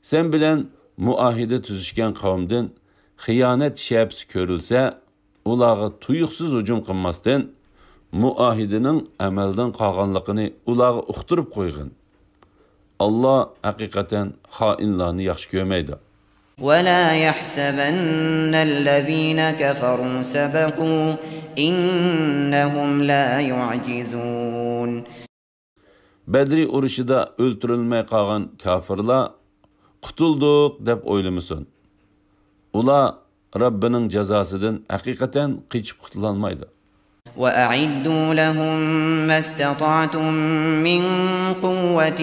سەن بىلەن مۇئاھىدە تۈزۈشكەن قەۋمدىن خىيانەت شەپىسى كۆرۈلسە، ئۇلارغا تۇيۇقسىز ھۇجۇم قىلماستىن، مۇئاھىدىنىڭ ئەمەلدىن قالغانلىقىنى ئۇلارغا ئۇقتۇرۇپ قويغىن. ئاللا ھەقىقەتەن خائىنلارنى ياخشى كۆرمەيدۇ. ولا يحسبن الذين كفروا سبقوا إنهم لا يعجزون. بەدرى ئۇرۇشىدا ئۆلتۈرۈلمەي قالغان كاپىرلار قۇتۇلدۇق دەپ ئويلىمىسۇن. ئۇلار رەببىنىڭ جازاسىدىن ھەقىقەتەن قېچىپ قۇتۇلالمايدۇ. وأعدوا لهم ما استطعتم من قوة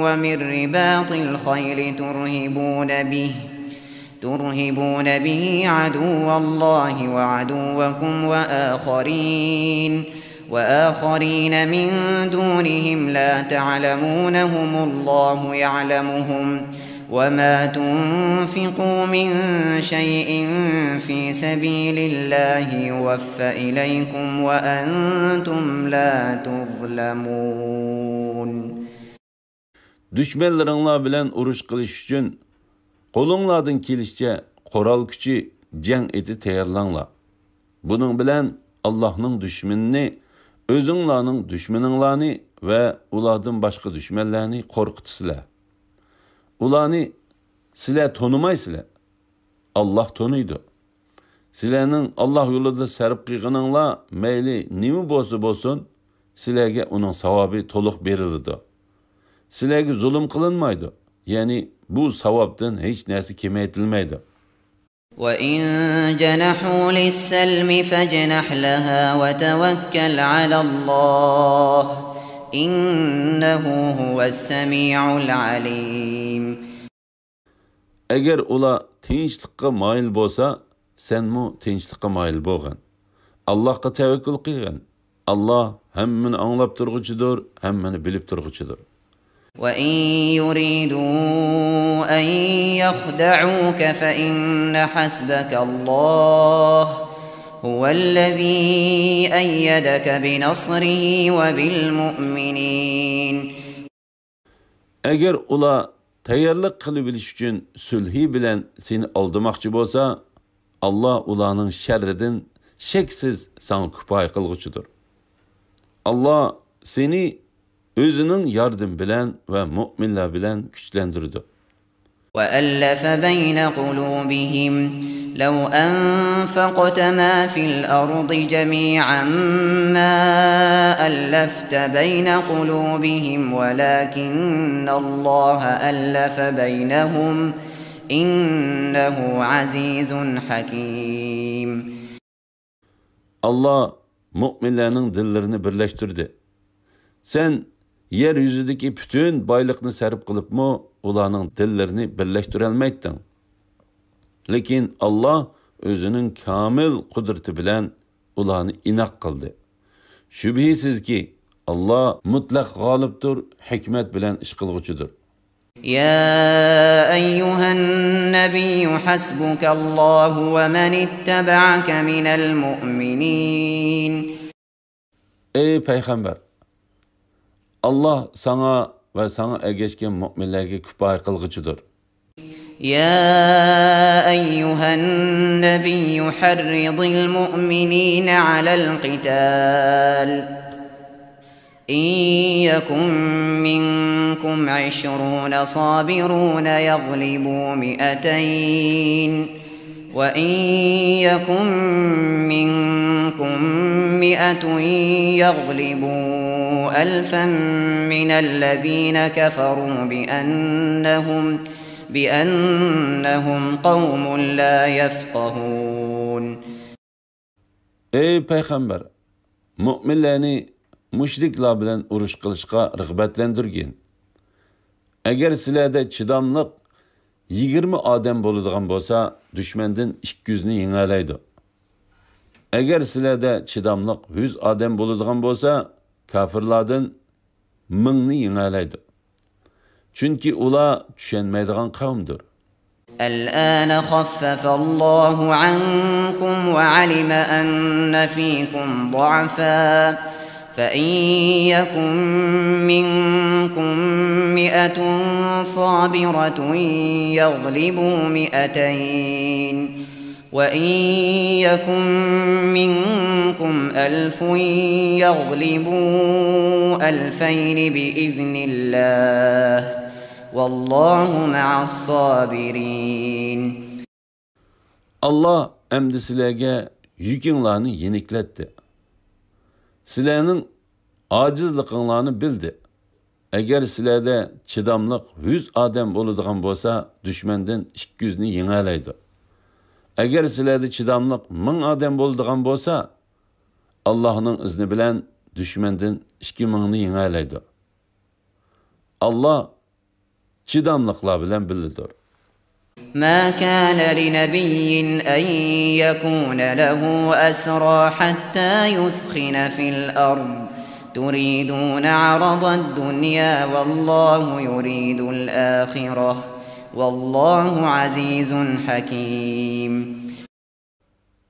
ومن رباط الخيل ترهبون به ترهبون به عدو الله وعدوكم وآخرين وآخرين من دونهم لا تعلمونهم الله يعلمهم وما تنفقوا من شيء في سبيل الله يوف إليكم وأنتم لا تظلمون. دۈشمەنلىرىڭلار بىلەن ئۇرۇش قىلىش ئۈچۈن قولۇڭلاردىن كېلىشىچە قورال كۈچى، جەڭ ئېتى تەييارلاڭلار. بۇنىڭ بىلەن ئاللاھنىڭ دۈشمىنىنى، ئۆزۈڭلارنىڭ دۈشمىنىڭلارنى ۋە ئۇلاردىن باشقا دۈشمەنلەرنى قورقۇتىسىلەر. ئۇلارنى سىلەر تونۇمايسىلەر. ئاللاھ تونۇيدۇ. سىلەرنىڭ ئاللاھ يولىدا سەرپ قىلغىنىڭلار مەيلى نېمە بولسا بولسۇن، سىلەرگە ئۇنىڭ ساۋابى تولۇق بېرىلىدۇ. سىلەرگە زۇلۇم قىلىنمايدۇ. يەنى بۇ ساۋابتىن ھېچ نەرسە كېمەيتىلمەيدۇ. وإن جنحوا للسلم فاجنح لها وتوكل على الله إنه هو السميع العليم. ئەگەر ئۇلار تىنچلىققا مايىل بولسا، سەنمۇ تىنچلىققا مايىل بولغىن. ئاللاھقا تەۋەككۈل قىلغىن. ئاللاھ ھەممىنى ئاڭلاپ تۇرغۇچىدۇر، ھەممىنى بىلىپ تۇرغۇچىدۇر. وإن يريدوا أن يخدعوك فإن حسبك الله هو الذي أيدك بنصره وبالمؤمنين. ئەگەر ئۇلار تەييارلىق قىلىۋېلىش ئۈچۈن سۈلھى بىلەن سېنى ئالدىماقچى بولسا، ئاللاھ ئۇلارنىڭ شەررىدىن شەكسىز ساڭا كۇپايە قىلغۇچىدۇر. ئاللاھ سېنى ئۆزىنىڭ ياردىمى بىلەن ۋە مۆمىنلەر بىلەن كۈچلەندۈرىدۇ. وألف بين قلوبهم لو أنفقت ما في الأرض جميعا ما ألفت بين قلوبهم ولكن الله ألف بينهم إنه عزيز حكيم. ئاللاھ مۆمىنلەرنىڭ دىللىرىنى بىرلەشتۈردى. سەن يەر يۈزىدىكى پۈتۈن بايلىقنى سەرپ قىلىپمۇ ئۇلارنىڭ دىللىرىنى بىرلەشتۈرەلمەيتتىڭ. لېكىن ئاللاھ ئۆزىنىڭ كامىل قۇدرىتى بىلەن ئۇلارنى ئىناق قىلدى. شۈبھىسىزكى، ئاللاھ مۇتلەق غالىبتۇر، ھېكمەت بىلەن ئىش قىلغۇچىدۇر. يا أيها النبي حسبك الله ومن اتبعك من المؤمنين. ئەي پەيغەمبەر، ئاللاھ ساڭا ۋە ساڭا ئەگەشكەن مۆمىنلەرگە كۇپايە قىلغۇچىدۇر. يا أيها النبي حرض المؤمنين على القتال إن يكن منكم عشرون صابرون يغلبوا مائتين وإن يكن منكم مائة يغلبوا ألفا من الذين كفروا بأنهم بأنهم قوم لا يفقهون. ئەي پەيغەمبەر، مۆمىنلەرنى مۇشرىكلار بىلەن ئۇرۇش قىلىشقا رىغبەتلەندۈرگىن. ئەگەر سىلەردە چىداملىق يىگىرمە ئادەم بولىدىغان بولسا، دۈشمەندىن ئىككى يۈزنى يېڭەلەيدۇ. ئەگەر سىلەردە چىداملىق يۈز ئادەم بولىدىغان بولسا، كاپىرلاردىن مىڭنى يېڭەلەيدۇ. چۈنكى ئۇلار چۈشەنمەيدىغان قەۋمدۇر. الآن خفف الله عنكم وعلم أن فيكم ضعفا فإن يكن منكم مائة صابرة يغلبوا مائتين وإن يكن منكم ألف يغلبوا ألفين بإذن الله والله مع الصابرين. ئاللا ئەمدى سىلەرگە يۈكۈڭلارنى يېنىكلەتتى. سىلەرنىڭ ئاجىزلىقىڭلارنى بىلدى. ئەگەر سىلەردە چىداملىق يۈز ئادەم بولىدىغان بولسا، دۈشمەندىن ئىككى يۈزنى يېڭەلەيدۇ. ئەگەر سىلەردە چىداملىق مىڭ ئادەم بولىدىغان بولسا، ئاللاھنىڭ ئىزنى بىلەن دۈشمەندىن ئىككى مىڭنى يېڭەلەيدۇ. ئاللا چىداملىقلار بىلەن بىللىدۇر. ما كان لنبي أن يكون له أسرى حتى يثخن في الأرض تريدون عرض الدنيا والله يريد الآخرة والله عزيز حكيم.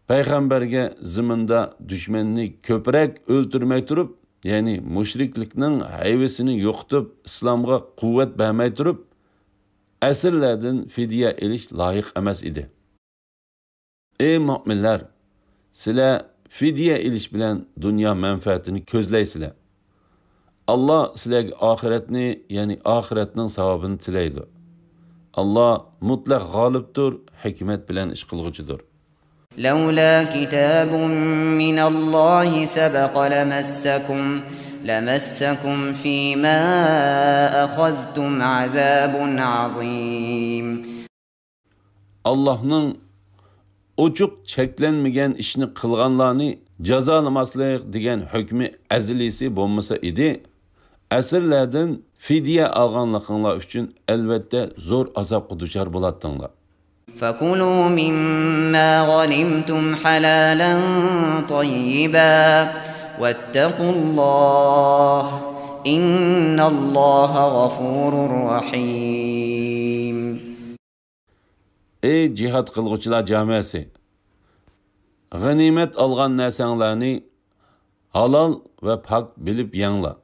پەيغەمبەرگە زېمىندا دۈشمەننى كۆپرەك ئۆلتۈرمەي تۇرۇپ، يەنى مۇشرىكلىكنىڭ ھەيۋىسىنى يوقىتىپ، ئىسلامغا قۇۋۋەت بەرمەي تۇرۇپ، ئەسىرلەردىن فىدىيە ئېلىش لايىق ئەمەس ئىدى. ئەي مۆمىنلەر، سىلەر فىدىيە ئېلىش بىلەن دۇنيا مەنپەئەتىنى كۆزلەيسىلەر. ئاللا سىلەرگە ئاخىرەتنى، يەنى ئاخىرەتنىڭ ساۋابىنى تىلەيدۇ. ئاللا مۇتلەق غالىبتۇر، ھېكمەت بىلەن ئىش قىلغۇچىدۇر. لولا كتاب من الله سبق لمسكم لمسكم فيما أخذتم عذاب عظيم. ئاللاھنىڭ ئوچۇق چەكلەنمىگەن ئىشنى قىلغانلارنى جازالىماسلىق دېگەن ھۆكمى ئەزەلىيسى بولمىسا ئىدى، ئەسىرلەردىن فىدىيە ئالغانلىقىڭلار ئۈچۈن ئەلۋەتتە زور ئازابقا دۇچار بولاتتىڭلار. فكلوا مما غنمتم حلالا طيبا واتقوا الله إن الله غفور رحيم. ئەي جىھاد قىلغۇچىلار جامەسى! غەنىيمەت ئالغان نەرسەڭلارنى ھالال ۋە پاك بىلىپ يەڭلار.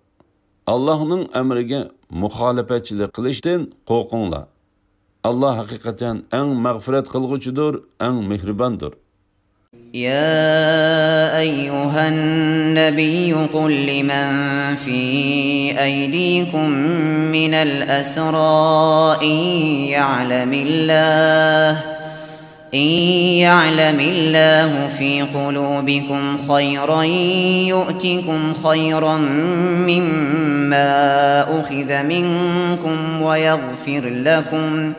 ئاللاھنىڭ ئەمرىگە مۇخالىپەتچىلىك قىلىشتىن قورقۇڭلار. ئاللا ھەقىقەتەن ئەڭ مەغپىرەت قىلغۇچىدۇر، ئەڭ مېھرىباندۇر. يا أيها النبي قل لمن في أيديكم من الأسرى إن يعلم الله إن يعلم الله في قلوبكم خيرا يؤتكم خيرا مما أخذ منكم ويغفر لكم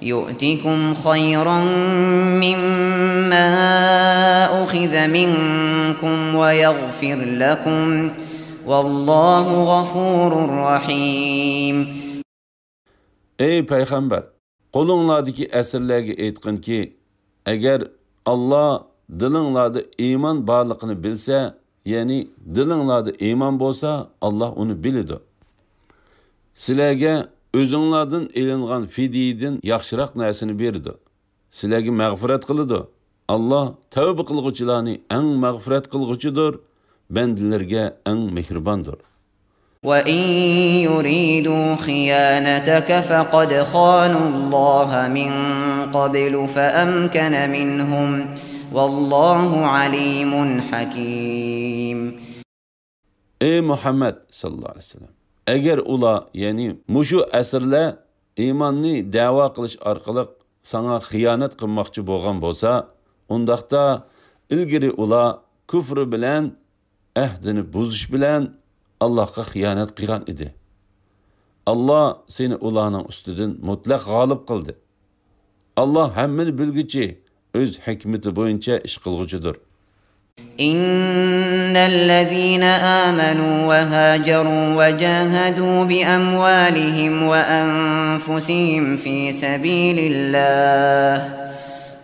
يؤتكم خيرا مما أخذ منكم ويغفر لكم والله غفور رحيم. ئەي پەيغەمبەر! قولۇڭلاردىكى ئەسىرلەرگە ئېيتقىنكى، ئەگەر ئاللا دىلىڭلاردا ئىمان بارلىقىنى بىلسە، يەنى دىلىڭلاردا ئىمان بولسا، ئاللا ئۇنى بىلىدۇ. سىلەرگە ئۆزۈڭلاردىن ئېلىنغان فىدىيىدىن ياخشىراق نەرسىنى بېرىدۇ. سىلەرگە مەغپىرەت قىلىدۇ. ئاللا تەۋبە قىلغۇچىلارنى ئەڭ مەغپىرەت قىلغۇچىدۇر، بەندىلىرىگە ئەڭ مېھرىباندۇر. وإن يريدوا خيانتك فقد خانوا الله من قبل فأمكن منهم والله عليم حكيم. ئەي مۇھەممەد ساللاللاھۇ ئەلەيھى ۋەسەللەم! ئەگەر ئۇلار، يەنى مۇشۇ ئەسىرلەر ئىماننى دەۋا قىلىش ئارقىلىق ساڭا خىيانەت قىلماقچى بولغان بولسا، ئۇنداقتا ئىلگىرى ئۇلار كۇفرى بىلەن، ئەھدىنى بۇزۇش بىلەن ئاللاھقا خىيانەت قىلغان ئىدى. ئاللا سېنى ئۇلارنىڭ ئۈستىدىن مۇتلەق غالىب قىلدى. ئاللا ھەممىنى بىلگۈچى، ئۆز ھېكمىتى بويىچە ئىش قىلغۇچىدۇر. إن الذين آمنوا وهاجروا وجاهدوا بأموالهم وأنفسهم في سبيل الله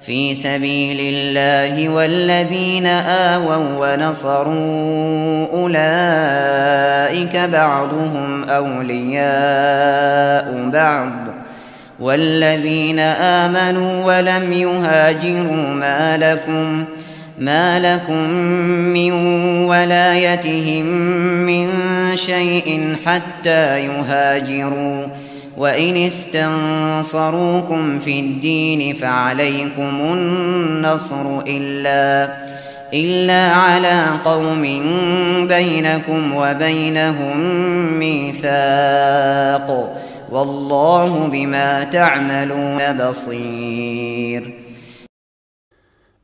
في سبيل الله والذين آووا ونصروا أولئك بعضهم أولياء بعض والذين آمنوا ولم يهاجروا ما لكم ما لكم من ولايتهم من شيء حتى يهاجروا وإن استنصروكم في الدين فعليكم النصر إلا، إلا على قوم بينكم وبينهم ميثاق، والله بما تعملون بصير.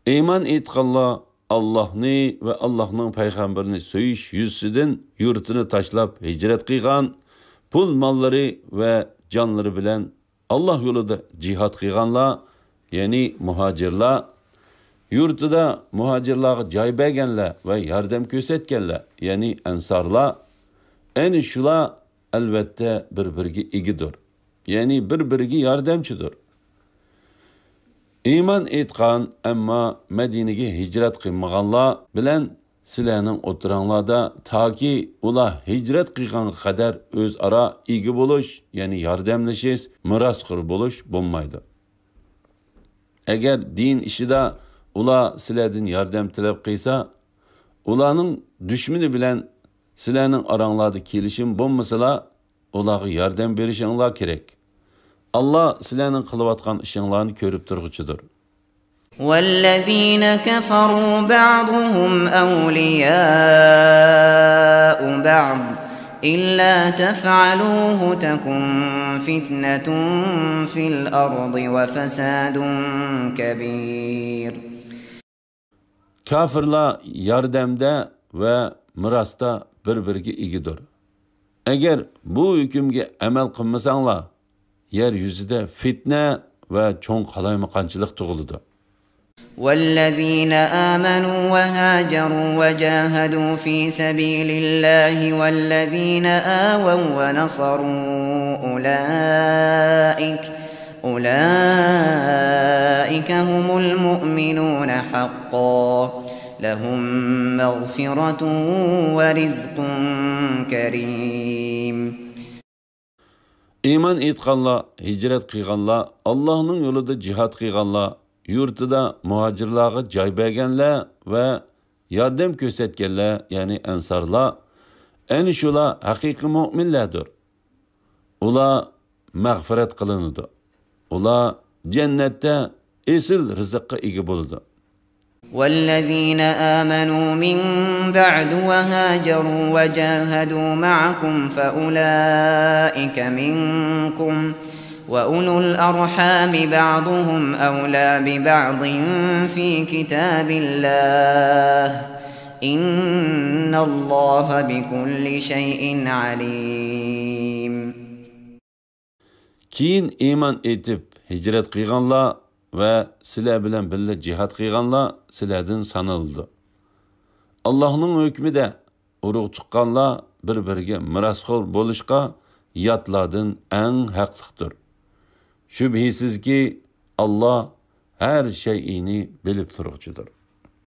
ئىمان ئېيتقانلار ئاللاھنى ۋە ئاللاھنىڭ پەيغەمبىرىنى سۆيۈش يۈزىسىدىن يۇرتىنى تاشلاپ ھىجرەت قىلغان، پۇل ماللىرى ۋە جانلىرى بىلەن ئاللاھ يولىدا جىھاد قىلغانلار، يەنى مۇھاجىرلار، يۇرتىدا مۇھاجىرلارغا جاي بەرگەنلەر ۋە ياردەم كۆرسەتكەنلەر، يەنى ئەنسارلار، ئەنە شۇلار ئەلۋەتتە بىر-بىرىگە ئىگىدۇر، يەنى بىر-بىرىگە ياردەمچىدۇر. ئىمان ئېيتقان، ئەمما مەدىنىگە ھىجرەت قىلمىغانلار بىلەن سىلەرنىڭ ئوتتۇراڭلاردا تاكى ئۇلار ھىجرەت قىلغانغا قەدەر ئۆزئارا ئىگە بولۇش، يەنى ياردەملىشىش، مىراسخور بولۇش بولمايدۇ. ئەگەر دىن ئىشىدا ئۇلار سىلەردىن ياردەم تەلەپ قىلسا، ئۇلارنىڭ دۈشمىنى بىلەن سىلەرنىڭ ئاراڭلاردا كېلىشىم بولمىسىلا، ئۇلارغا ياردەم بېرىشىڭلار كېرەك. ئاللاھ سىلەرنىڭ قىلىۋاتقان ئىشىڭلارنى كۆرۈپ تۇرغۇچىدۇر. والذين كفروا بعضهم أولياء بعض إلا تفعلوه تكن فتنة في الأرض وفساد كبير. كاپىرلار ياردەمدە ۋە مىراستا بىر-بىرىگە ئىگىدۇر. ئەگەر بۇ ھۆكۈمگە ئەمەل قىلمىساڭلار، يەر يۈزىدە فىتنە ۋە چوڭ قالايمىقانچىلىق تۇغۇلىدۇ. والذين آمنوا وهاجروا وجاهدوا في سبيل الله والذين آووا ونصروا أولئك، أولئك هم المؤمنون حقا، لهم مغفرة ورزق كريم. ئىمان ئېيتقانلار، ھىجرەت قىلغانلار، ئاللاھنىڭ يولىدا جىھاد قىلغانلار، يۇرتىدا مۇھاجىرلارغا جاي بەرگەنلەر ۋە ياردەم كۆرسەتكەنلەر، يەنى ئەنسارلار، ئەنە شۇلار ھەقىقىي مۆمىنلەردۇر. ئۇلار مەغپىرەت قىلىنىدۇ. ئۇلار جەننەتتە ئېسىل رىزىققا ئىگە بولىدۇ. والذين آمنوا من بعد وهاجروا وجاهدوا معكم فأولئك منكم، وأولو الأرحام بعضهم أولى ببعض في كتاب الله، إن الله بكل شيء عليم. كېيىن ئىمان ئېيتىپ ھىجرەت قىلغانلار ۋە سىلەر بىلەن بىللە جىھاد قىلغانلار سىلەردىن سانىلىدۇ. ئاللاھنىڭ ھۆكمىدە ئۇرۇق تۇغقانلار بىر-بىرىگە مىراسخور بولۇشقا ياتلاردىن ئەڭ ھەقلىقتۇر. شۈبھىسىزكى، ئاللاھ ھەر شەيئىنى بىلىپ تۇرغۇچىدۇر.